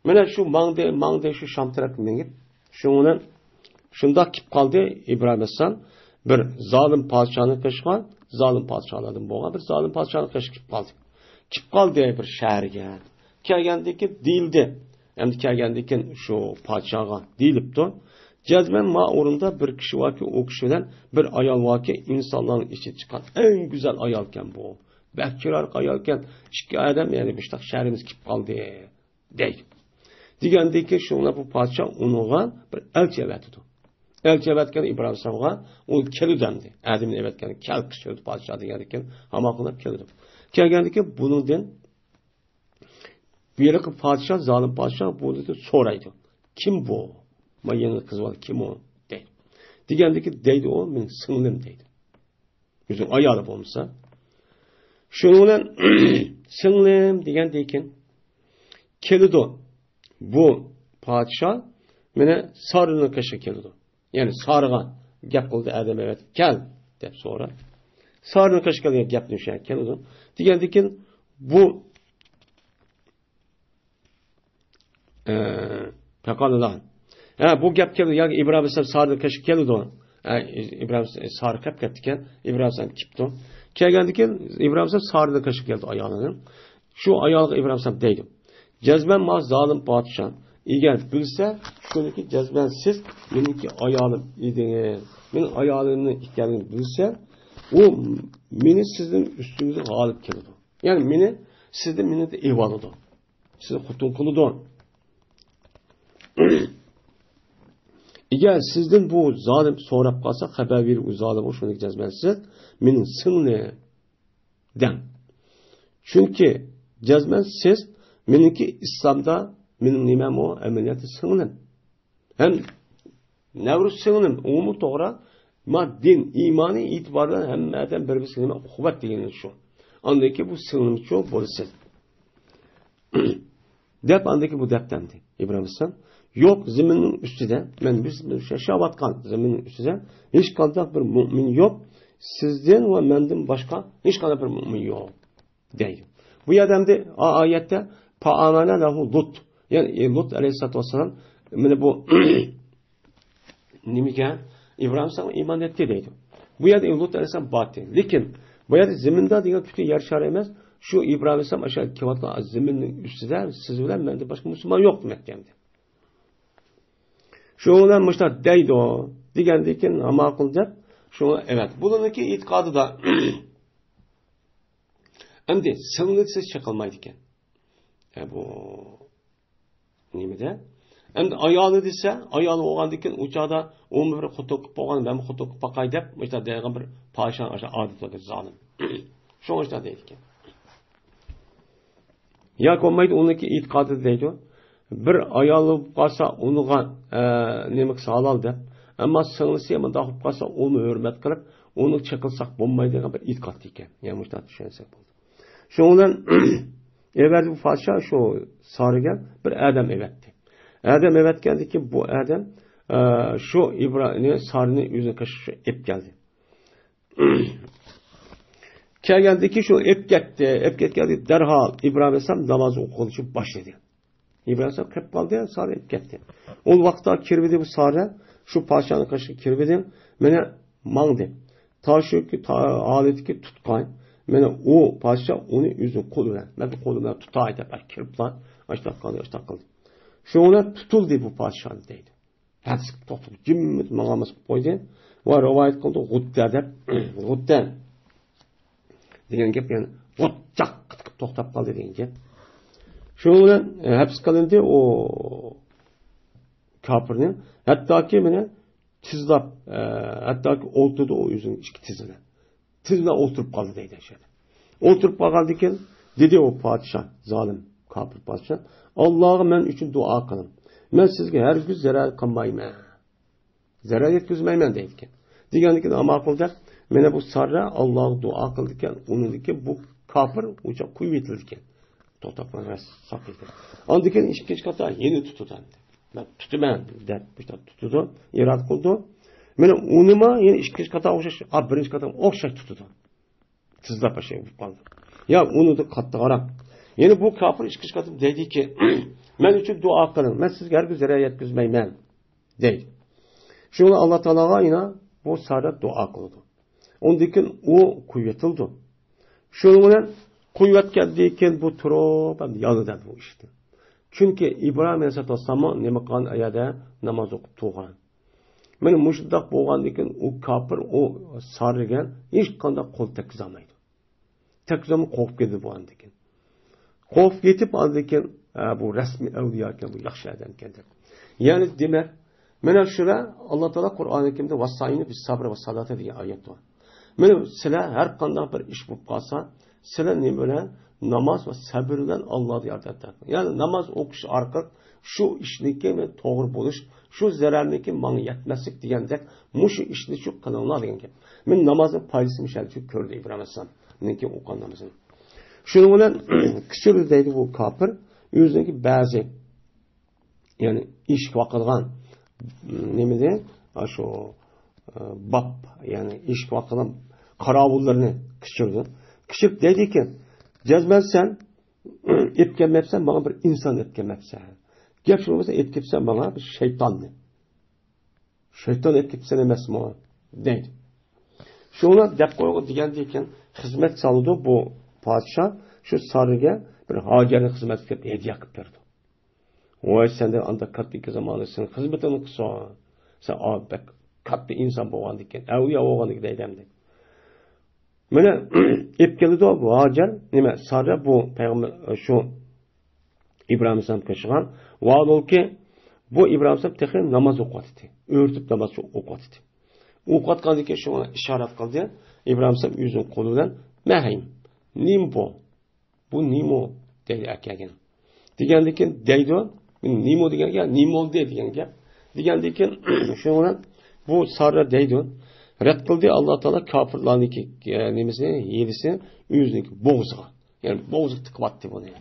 مانا شۇ ماڭدى، ماڭدى، شۇ شام تەرەپكە مېڭىپ، شۇنىڭ بىلەن شۇنداق كېلىپ قالدى ئىبراھىم ئەلەيھىسسالام. بىر زالىم پادىشاھنىڭ قېشىغا، زالىم پادىشاھلاردىن بولغان بىر زالىم پادىشاھنىڭ قېشىغا كېلىپ قالدى. كېلىپ قالدى بىر شەھەرگە. كەلگەندىن كېيىن دېيىلدى. ئەمدى كەلگەندىن كېيىن شۇ پادىشاھقا دېيىلىپتۇ. جەزمەن ما ئورۇندا بىر كىشى باركى، ئۇ كىشى بىلەن بىر ئايال باركى، ئىنسانلارنىڭ ئىچىدىن چىققان ئەڭ گۈزەل ئايالكەن بۇ. بەك چىرايلىق ئايالكەن. ئىككى ئادەم، يەنى مۇشۇنداق شەھىرىمىزگە كېلىپ قالدى، دەيدۇ. دېگەندىن كېيىن شۇڭا بۇ پادىشاھ ئۇنىڭغا بىر ئەلچى ئەۋەتىدۇ. ئەلچى ئەۋەتكەن ئىبراھىم ئەلەيھىسسالامغا، ئۇ كېلىدۇ ئەمدى. ئادەمنى ئەۋەتكەن، كەل، كىشى پادىشاھ دېگەندىن كېيىن ھامان قىلىپ كېلىدۇ. كەلگەندىن كېيىن بۇنىڭدىن بۇ يەردىكى پادىشاھ، زالىم پادىشاھ بۇنىڭدىن سورايدۇ. كىم بۇ؟ ما يېڭى قىز بالا كىم ئۇ؟ دەيدۇ. دېگەندىن كېيىن دەيدۇ ئۇ، مېنىڭ سىڭلىم دەيدۇ. ئۆزىنىڭ ئايالى بولمىسا. شۇنىڭ بىلەن سىڭلىم دېگەندىن كېيىن كېلىدۇ. بۇ پادىشاھ مانا سارىنىڭ قېشىغا كېلىدۇ. يەنى سارىغا گەپ قىلدى، ئادەم ئەۋەتىپ كەل دەپ سورا. سارىنىڭ قېشىغا كەلگەن گەپنى شۇ كېلىدۇ. دېگەندىن كېيىن بۇ ئە، پەقالىلا. ھە، بۇ گەپ كەلدى. ياكى ئىبراھىم ئەلەيھىسسالام سارىنىڭ قېشىغا كەلدى. ھە، ئىبراھىم سارا قېپ كەتتىكەن. ئىبراھىم ئەلەيھىسسالام كېپتۇ. كەلگەندىن كېيىن ئىبراھىم ئەلەيھىسسالام سارىنىڭ قېشىغا كەلدى ئايالىنىڭ. شۇ ئايالغا ئىبراھىم ئەلەيھىسسالام دەيدۇ. جەزمەن ما زالىم پادىشاھ ئەگەر بىلسە، شۇنىڭكى جەزمەن سىز مېنىڭكى ئايالىم ئىدىڭىز. مېنىڭ ئايالىمنىڭ ئىكەنلىكىنى بىلسە، ئۇ مېنى سىزنىڭ ئۈستىڭىزگە غالىب كېلىدۇ. يەنى مېنى سىزدىن مېنى ئېۋالىدۇ. سىزنى خوتۇن قىلىدۇ. ئەگەر سىزدىن بۇ زالىم سوراپ قالسا، خەۋەر بېرىپ ئۇ زالىمغا شۇنى جەزمەن سىز مېنىڭ سىڭلىم دەڭ. چۈنكى جەزمەن سىز مېنىڭكى ئىسلامدا مېنىڭ نېمەم ئۇ ئەمەلىيەتتە سىڭلىم. ھەم نەۋرە سىڭلىم، ئۇمۇ توغرا. ما دىن، ئىمانى ئېتىبارى بىلەن ھەممە ئادەم بىر-بىرسىگە نېمە ئۇقۇبەت دېگىنى شۇ. ئاندىن كېيىن بۇ سىڭلىمچۇ بولىسىز. دەپ ئاندىن كېيىن بۇ دەپتەمدى ئىبراھىم ئەلەيھىسسالام. يوق، زېمىننىڭ ئۈستىدە، مەن بىز ياشاۋاتقان زېمىننىڭ ئۈستىدە ھېچقانداق بىر مۆمىن يوق. سىزدىن ۋە مەندىن باشقا ھېچقانداق بىر مۆمىن يوق. دەيدۇ. بۇ يەردە ئەمدى ئا-، ئايەتتە پائامەنە لەھۇ لۇت. يەنى، ئى، لۇت ئەلەيھىسسالاتۇ ۋەسسالام، مانا بۇ نېمىگە؟ ئىبراھىم ئەلەيھىسسالام ئىمان ئەتتى دەيدۇ. بۇ يەردە لۇت ئەلەيھىسسالام بارتى. لېكىن بۇ يەردە زېمىندا دېگەن پۈتۈن يەر شارى ئەمەس، شۇ ئىبراھىم ئەلەيھىسسالام ئاشۇ كېلىۋاتقان زېمىننىڭ ئۈستىدە سىز بىلەن مەندىن باشقا مۇسۇلمان يوق دېمەكچى ئەمدى. شۇ بىلەن مۇشۇنداق دەيدۇ. دېگەندىن كېيىن، ھا، ماقۇل دەپ، شۇ، ئەۋەت. بۇلارنىڭكى ئېتىقادىدا ئەمدى سىڭلى دېسە چېقىلمايدىكەن. ئە، بۇ نېمىدە؟ ئەمدى ئايالى دېسە، ئايالى بولغاندىن كېيىن ئۇ چاغدا ئۇمۇ بىر خوتۇن قىلىپ بولغان، مەنمۇ خوتۇن قىلىپ باقاي دەپ، مۇشۇنداق دەيدىغان بىر پادىشاھنىڭ ئاشۇ ئادىتى بار، زالىم. شۇڭا شۇنداق دەيدىكەن. ياكى بولمايدۇ، ئۇنىڭكى ئېتىقادىدا دەيدۇ، بىر ئايال بولۇپ قالسا، ئۇنىڭغا، ئە، نېمە قىلسا ھالال دەپ. ئەمما سىڭلىسى مۇنداق بولۇپ قالسا، ئۇنى ھۆرمەت قىلىپ، ئۇنى چېقىلساق بولمايدىغان بىر ئېتىقاد ئىكەن. يەنى مۇشۇنداق چۈشەنسەك بولدى. شۇنىڭ بىلەن ئەۋەتتى بۇ پادىشاھ شۇ سارىگە بىر ئادەم ئەۋەتتى. ئادەم ئەۋەتكەندىن كېيىن بۇ ئادەم، ئە، شۇ ئىبراھىمنى، سارىنى ئۆزىنىڭ قېشىغا ئېلىپ كەلدى. كەلگەندىن كېيىن شۇ ئېلىپ كەتتى. ئېلىپ كەتكەندىن كېيىن دەرھال ئىبراھىم ئەلەيھىسسالام ناماز ئوقۇغىلى باشلىدى. ئىبراھىم ئەلەيھىسسالام قېلىپ قالدى، سارا ئېلىپ كەتتى. ئۇ ۋاقىتتا كىرىۋىدى بۇ سارا، شۇ پادىشاھنىڭ قېشىغا كىرىۋىدى. مانا ماڭدى. تا شۇ تا-، ھالىتىكى تۇتقان. مانا ئۇ پادىشاھ ئۇنى ئۆزىنىڭ قولى بىلەن، مەن قولۇم بىلەن تۇتاي دەپ كىرىپلا، ئاشتاق قىلدى، ئاشتاق قىلدى. شۇنىڭ بىلەن تۇتۇلدى بۇ پادىشاھ دەيدۇ. ھەپسىگە توختىدى، جىممىدە ماڭالماس قىلىپ قويدى. ۋە رىۋايەت قىلدى، غۇددە دەپ، غۇددە دېگەن گەپ، يەنى غۇچچاق قىلىپ توختاپ قالدى دېگەن گەپ. شۇنىڭ بىلەن، ئە، ھەپس قىلىندى ئۇ كاپىرنى. ھەتتاكى مانا تىزلاپ، ئە، ھەتتاكى ئولتۇردى ئۇ ئۆزىنىڭ ئىككى تىزى بىلەن. تىز بىلەن ئولتۇرۇپ قالدى دەيدۇ شۇ يەردە. ئولتۇرۇپ قالغاندىكىن، دېدى ئۇ پادىشاھ، زالىم، كاپىر پادىشاھ، «ئاللاغا مەن ئۈچۈن دۇئا قىلىڭ. مەن سىزگە ھەرگىز زەرەر قىلمايمەن. زەرەر يەتكۈزمەيمەن» دەيدىكەن. دېگەندىكىن، ماقۇل دەپ، مانا بۇ ساررا ئاللاغا دۇئا قىلىدىكەن، ئۇنىڭدىكى بۇ كاپىر ئۇچاق قويۇپ ئېتىلىدىكەن. توختاپ قالماي ساقلىدى. ئاندىن كېيىن ئىككىنچى قاتا يەنە تۇتىدۇ ئەمدى. «مەن تۇتىمەن» دەپ مۇشۇنداق تۇتىدۇ، ئىرادە قىلىدۇ. مانا ئۇنىمۇ يەنە ئىككىنچى قاتا ئوخشاش، ئا، بىرىنچى قاتا ئوخشاش تۇتىدۇ. تېزلا پاشا بولۇپ قالدى. يا ئۇنى قاتتىقراق. يەنە بۇ كاپىر ئىككىنچى قېتىم دەيدىكى، «مەن ئۈچۈن دۇئا قىلىڭ، مەن سىزگە ھەرگىز زەرەر يەتكۈزمەيمەن» دەيدۇ. شۇڭا ئاللا تائالاغا يەنە بۇ ساررا دۇئا قىلىدۇ. ئۇندىن كېيىن ئۇ قويۇۋېتىلىدۇ. شۇنىڭ بىلەن قويۇۋەتكەندىن كېيىن بۇ تۇرۇپ ھەم يانىدۇ بۇ ئىشتىن. چۈنكى ئىبراھىم ئەلەيھىسسالاتۇ ۋەسسالاممۇ نېمە قىلغان، ئۇ يەردە ناماز ئوقۇپ تۇرغان. مانا مۇشۇنداق بولغاندىن كېيىن ئۇ كاپىر ئۇ ساررىگە ھېچقانداق قول تەگكۈزەلمەيدۇ. تەگكۈزەلمەي قورقۇپ كېتىدۇ بۇ ئاندىن كېيىن. قورقۇپ كېتىپ ئاندىن كېيىن، «ھە، بۇ رەسمىي ئەۋلىيا ئىكەن، بۇ ياخشى ئادەم ئىكەن» دەپ. يەنى دېمەك، مانا شۇلار ئاللا تائالا قۇرئانى كەرىمدە «ۋەستەئىنۇ بىسسەبرى ۋەسسالاتى» دېگەن ئايەت بار. مانا سىلەر ھەر قانداق بىر ئىش بولۇپ قالسا، سىلەر نېمە بىلەن؟ ناماز ۋە سەبر بىلەن ئاللادىن ياردەم تەلەپ قىلىڭ. يەنى ناماز ئوقۇش ئارقىلىق شۇ ئىشنىڭكى مانا توغرا بولۇش، شۇ زەرەرنىڭكى ماڭا يەتمەسلىك دېگەندەك، مۇشۇ ئىشنى شۇ قىلىڭلار دېگەن گەپ. مانا نامازنىڭ پايدىسىنى مۇشۇ يەردە كۆردى ئىبراھىم ئەلەيھىسسالامنىڭكى ئوقۇغان نامىزىنى. شۇنىڭ بىلەن كىشىلەر دەيدۇ بۇ كاپىر ئۆزىنىڭكى بەزى يەنى ئىشىك باقىدىغان، نېمىدى؟ ئاشۇ، ئە، باب، يەنى ئىشىك باقىدىغان قاراۋۇللىرىنى كىچىردى. كىچىرىپ دەيدىكەن، «جەزمەن سەن ئېلىپ كەلمەپسەن، ماڭا بىر ئىنسان ئېلىپ كەلمەپسەن. گەپ شۇ بولمىسا، ئېلىپ كەپسەن ماڭا بىر شەيتاننى. شەيتان ئېلىپ كەپسەن ئەمەسمۇ؟» دەيدۇ. شۇڭا دەپ قويغۇ دېگەندىكىن، خىزمەت سالىدۇ بۇ پادىشاھ، شۇ سارىگە بىر ھاجەرنى خىزمەتكە دەپ ھەدىيە قىلىپ بېرىدۇ. «ۋاي، سەندىن ئانداق كاتتا زاماندا سېنىڭ خىزمىتىڭنى قىلسۇن. سەن، ئا، بەك كاتتا ئىنسان بولغاندىكىن، ئەۋلىيا بولغاندىكىن» دەيدۇ ئەمدى. مانا، ئېلىپ كېلىدۇ بۇ ھاجەر، نېمە، سارا بۇ پەيغەمبەر، شۇ ئىبراھىم ئەلەيھىسسالام قېشىغا. ۋاھالەنكى، بۇ ئىبراھىم ئەلەيھىسسالام تېخى ناماز ئوقۇۋاتىدۇ. ئۆرتۈپ ناماز ئوقۇۋاتىدۇ. ئوقۇۋاتقاندىن كېيىن شۇڭا ئىشارەت قىلدى. ئىبراھىم ئەلەيھىسسالام ئۆزىنىڭ قولى بىلەن، «مەھەيم، نېمە بۇ؟ بۇ نېمە؟» دەيدۇ ئەكەلگەن. دېگەندىن كېيىن دەيدۇ، «نېمە؟» دېگەن گەپ، «نېمە بولدى؟» دېگەن گەپ. دېگەندىن كېيىن شۇنىڭ بىلەن بۇ سارا دەيدۇ، رەت قىلدى ئاللا تائالا كاپىرلارنىڭكى، ئە، نېمىسىنى، ھىيلىسىنى ئۆزىنىڭكى بوغۇزىغا. يەنى بوغۇزىغا تىقىۋەتتى بۇنى.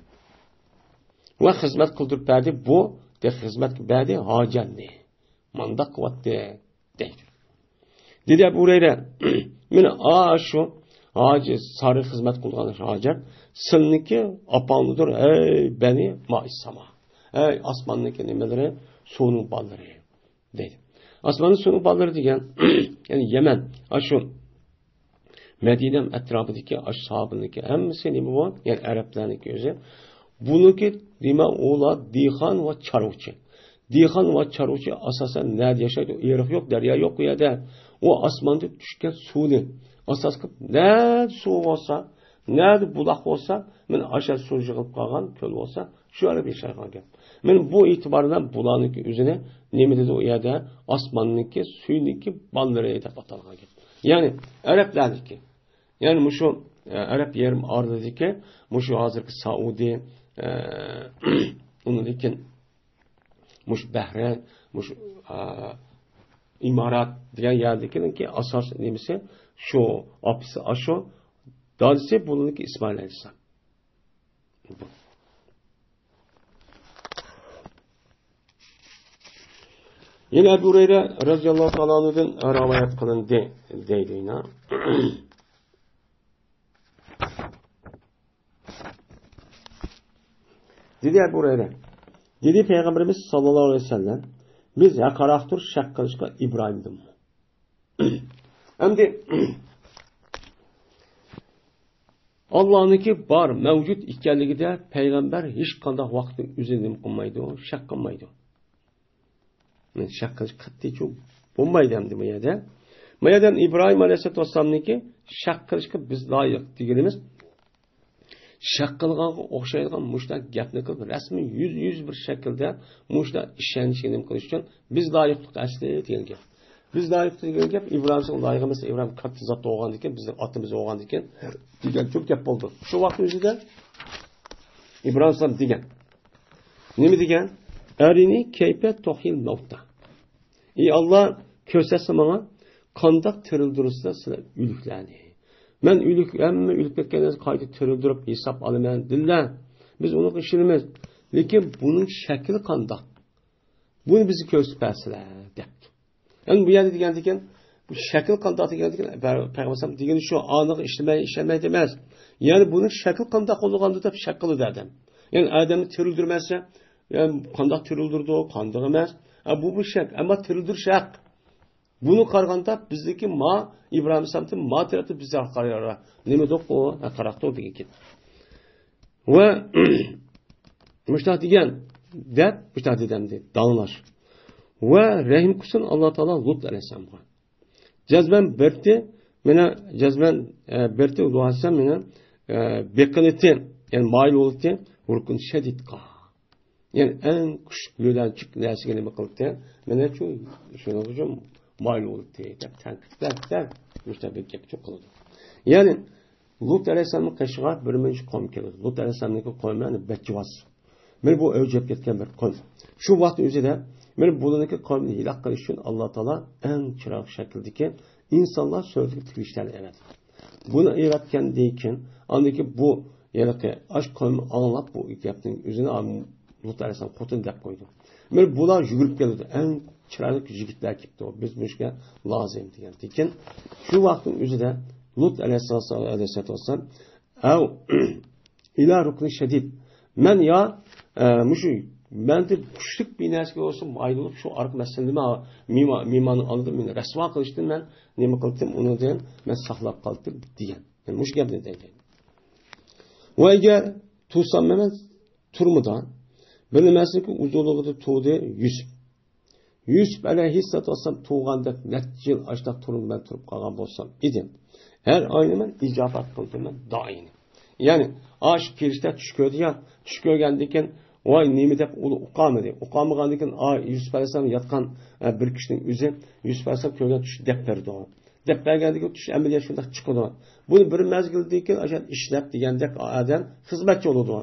ۋە خىزمەت قىلدۇرۇپ بەردى، بۇ دە خىزمەتكە بەردى ھاجەرنى. مانداق قىلىۋەتتى. دەيدۇ. دېدى ئەبۇ ھۇرەيرە، مانا ئاشۇ ھاجى سارى خىزمەت قىلغان ھاجەت سىلنىڭكى ئاپاڭدۇر، ئەي بەنى مائىسساما. ئەي ئاسماننىڭكى نېمىلىرى، سۇنىڭ بالىلىرى، دەيدۇ. ئاسماننىڭ سۇنىڭ بالىلىرى دېگەن، يەنى يەمەن، ئاشۇ مەدىنە ئەتراپىدىكى ئاشۇ ساھابىنىڭكى ھەممىسى نېمە بۇ؟ يەنى ئەرەبلەرنىڭكى ئۆزى. بۇنىڭكى نېمە ئۇلار دېھقان ۋە چارۋىچى. دېھقان ۋە چارۋىچى ئاساسەن نەدە ياشايدۇ؟ ئېرىق يوق، دەريا يوق ئۇ يەردە. ئۇ ئاسماندىن چۈشكەن سۇنى ئاساس قىلىپ، نەدە سۇ بولسا، نەدە بۇلاق بولسا، مانا ئاشۇ سۇ يىغىلىپ قالغان كۆل بولسا، شۇ ئەرەب ياشايدىغان گەپ. مانا بۇ ئېتىبار بىلەن بۇلارنىڭكى ئۆزىنى نېمە دېدى ئۇ يەردە؟ ئاسماننىڭكى، سۈينىڭكى بالىلىرى دەپ ئاتالغان گەپ. يەنى ئەرەبلەرنىڭكى. يەنى مۇشۇ، ئە، ئەرەب يېرىم ئارىلىدىكى مۇشۇ ھازىرقى سائۇدى، ئە، ئۇنىڭدىن كېيىن مۇشۇ بەھرەين، مۇشۇ، ئە، ئىمارات دېگەن يەردىكىنىڭكى ئاساسىي نېمىسى شۇ، ئاپىسى ئاشۇ، دادىسى بۇنىڭكى ئىسمائىل ئەلەيھىسسالام. يەنە ئەبۇ ھۇرەيرە رەزىياللاھۇ تائالا ئەنھۇدىن رىۋايەت قىلىندى، دەيدۇ يەنە. دېدى ئەبۇ ھۇرەيرە، دېدى پەيغەمبىرىمىز ساللاللاھۇ ئەلەيھى ۋەسەللەم، بىز ھەققىراقتۇر شەك قىلىشقا ئىبراھىمدىنمۇ. ئەمدى ئاللانىڭكى بار، مەۋجۇت ئىكەنلىكىدە پەيغەمبەر ھېچقانداق ۋاقىتتا ئۆزىنى نېمە قىلمايدۇ، شەك قىلمايدۇ. شەك قىلىش قەتئىيچۇ بولمايدۇ ئەمدى بۇ يەردە. بۇ يەردە ئىبراھىم ئەلەيھىسسالاتۇ ۋەسسالامنىڭكى شەك قىلىشقا بىز لايىق دېگىنىمىز، شەك قىلغانغا ئوخشايدىغان مۇشۇنداق گەپنى قىلىپ، رەسمىي يۈز، يۈز بىر شەكىلدە مۇشۇنداق ئىشەنچكە نېمە قىلىش ئۈچۈن بىز لايىقلىق ئەسلى دېگەن گەپ. بىز لايىق دېگەن گەپ ئىبراھىم ئىسلام لايىق ئەمەس، ئىبراھىم كاتتا زات بولغاندىكىن، بىزنىڭ ئاتىمىز بولغاندىكىن دېگەن چوڭ گەپ بولدى. شۇ ۋاقىت ئۆزىدە ئىبراھىم ئىسلام دېگەن. نېمە دېگەن؟ «ئەرىنى كەيپە تۇھيىل مەۋتا.» ئى ئاللا، كۆرسەتسە ماڭا، قانداق تىرىلدۈرىسىلەر سىلەر ئۆلۈكلەرنى. مەن ئۆلۈك، ھەممە ئۆلۈپ كەتكەندىن قايتا تىرىلدۈرۈپ ھېساب ئالىمەن، دىللە. بىز ئۇنىڭغا ئىشىنىمىز. لېكىن بۇنىڭ شەكلى قانداق؟ بۇنى بىزگە كۆرسىتىپ بەرسىلە، دەپتۇ. يەنى بۇ يەردە دېگەندىكىن، بۇ شەكىل قانداق دېگەندىكىن، پەيغەمبەر ئالەيھىسسالام دېگىنى شۇ، ئانىغا ئىشلىمەي، ئىشەنمەيدۇ ئەمەس. يەنى بۇنىڭ شەكلى قانداق بولىدىغاندۇ دەپ شەك قىلىدۇ ئادەم. يەنى ئادەمنى تىرىلدۈرمەسسە، يەنى قانداق تىرىلدۈرىدۇ، قانداق ئەمەس. ھە، بۇ، بۇ شەك. ئەمما تىرىلدۈرۈش ھەق. بۇنى قارىغاندا بىزدىكى ما ئىبراھىم ئىسلامدىن ما تەرەپتە بىز قارار نېمە دۇق ئۇ؟ ھە، قاراقتۇ دېگەن گەپ. ۋە مۇشتاق دېگەن دەپ، مۇشتاق دېدەمدى، داڭلاش. ۋە رەھىم قىلسۇن ئاللا تائالا لۇت ئەلەيھىسسالامغا. جەزمەن بەرتى، مېنى جەزمەن، ئە، بەرتى لۇت ئەلەيھىسسالام مېنى، ئە، بېقىنىتى، يەنى مايىل بولۇتى، رۇكۇن شەدىدقا. يەنى ئەڭ كۈچلۈك يۆلەنچۈك نەرسىگە نېمە قىلدى؟ مېنى شۇ، شۇنىڭ ئۈچۈن مايىل بولۇتى دەپ تەنقىدلەپ، مۇشتاق بىر گەپ قىلىدۇ. يەنى لۇت ئەلەيھىسسالامنىڭ قېشىغا بىر مۇنچە قوم كېلىدۇ. لۇت ئەلەيھىسسالامنىڭكى قومى، يەنى بەچچىۋاز. مانا بۇ ئۆلۈپ كەتكەن بىر قوم. شۇ ۋاقىت ئۆزىدە مانا بۇلارنىڭكى قومىنى ھېلاك قىلىش ئۈچۈن ئاللا تائالا ئەڭ چىرايلىق شەكىلدىكى ئىنسانلار سۈرىتىگە تىكلىشلەرنى ئەۋەتتى. بۇنى ئېۋەتكەندىن كېيىن، ئاندىن كېيىن بۇ ھېلىقى ئاش قومى ئاڭلاپ بۇ گەپنىڭ ئۆزىنى لۇت ئەلەيھىسسالام خوتۇن دەپ قويدى. مانا بۇلار يۈگۈرۈپ كېلىدۇ. ئەڭ چىرايلىق يىگىتلەر كېلىپتۇ. بىز مۇشۇ يەرگە لازىم دېگەندىكىن، شۇ ۋاقىتنىڭ ئۆزىدە لۇت ئەلەيھىسسالام، ئەلەيھىسسالام، ئەۋ ئىلا رۇكنى شەدىد. مەن يا، ئە، مۇشۇ مەندىن كۈچلۈك بىر نەرسىگە بولسا مايىل بولۇپ، شۇ ئارقا مەسىلىنى مېھما-، مېھماننى ئالدىم، مېنى رەسۋا قىلىشتىن مەن نېمە قىلدىم، ئۇنىڭدىن مەن ساقلاپ قالدىم دېگەن. مەن مۇشۇ گەپنى دەيدۇ. ۋە ئەگەر تۇرسام مەن تۈرمىدە بىر نېمىسىنىڭكى ھۇزۇرلۇقىدا تۇردى يۈسۈپ. يۈسۈپ ئەلەيھىسسالاتۇ ۋەسسالام تۇغقاندەك نەچچە يىل ئاشۇنداق تۈرمىدە مەن تۇرۇپ قالغان بولسام ئىدىم. ھەر ئاينى مەن ئىجابەت قىلدىم مەن دۇئايىنى. يەنى، ئاشۇ پەرىشتە چۈش كۆردى يا، چۈش كۆرگەندىن كېيىن، ۋاي، نېمە دەپ ئۇنى ئۇقالمىدى. ئۇقالمىغاندىن كېيىن، ئا، يۈسۈپ ئەلەيھىسسالام ياتقان، ئە، بىر كىشىنىڭ ئۆزى، يۈسۈپ ئەلەيھىسسالام كۆرگەن چۈشنى دەپ بەردى. دەپ بەرگەندىن كېيىن چۈش ئەمەلىيەت شۇنداق چىقىدۇ. بۇنى بىر مەزگىلدىن كېيىن ئاشۇ ئىشلەپ دېگەندەك ئادەم خىزمەتچى بولىدۇ.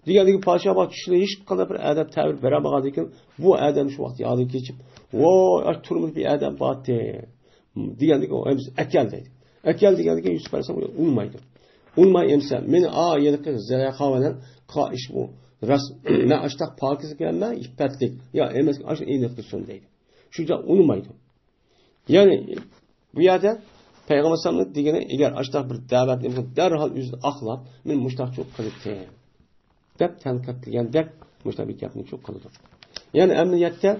دېگەندىن كېيىن پادىشاھ بار چۈشنى ھېچقانداق بىر ئادەم تەبىر بېرەلمىغاندىن كېيىن بۇ ئادەم شۇ ۋاقىت يادىغا كېچىپ، ۋاي، ئاشۇ تۈرمىدە بىر ئادەم بارتى. دېگەندىن كېيىن ئەكەل دەيدۇ. ئەكەل دېگەندىن كېيىن يۈسۈپ ئەلەيھىسسالام ئۇنىمايدۇ. ئۇنىماي ئەمسە، مېنى ئا يېرىقى زەلەيخا بىلەن قا ئىش بۇ. راست، مەن ئاشتاق پاكىز ئىكەنمەن، ئىپپەتلىك. يا ئەمەس، ئاشۇ ئېنىق قىلسۇن دەيدۇ. شۇ ئۇنىمايدۇ. يەنى بۇ يەردە پەيغەمبەر ئەلەيھىسسالامنىڭ دېگىنى، ئەگەر ئاشۇنداق بىر دەۋەتنى دەرھال ئۆزىنى ئاقلاپ، مەن مۇشۇنداق چوق قىلىپتىم دەپ تەنقىد قىلغاندەك مۇشۇنداق بىر گەپنى چوق قىلىدۇ. يەنى ئەمەلىيەتتە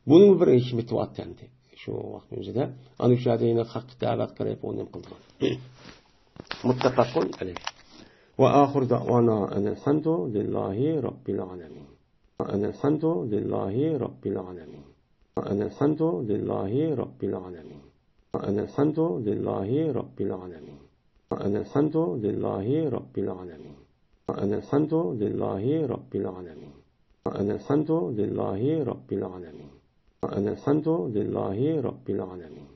بۇنىڭ بىر ھېكمىتى بار ئەمدى. شۇ ۋاقىت ئۆزىدە ئانا شۇ يەردە يەنە خەققە دەۋەت قىلىپ ئۇنى قىلىدۇ. مۇتتەپەقۇن ئەلەيھ. وآخر دعوانا أن الحمد لله رب العالمين. أن الحمد لله رب العالمين. أن الحمد لله رب العالمين. أن الحمد لله رب العالمين. أن الحمد لله رب العالمين. أن الحمد لله رب العالمين. أن الحمد لله رب العالمين. أن الحمد لله رب العالمين.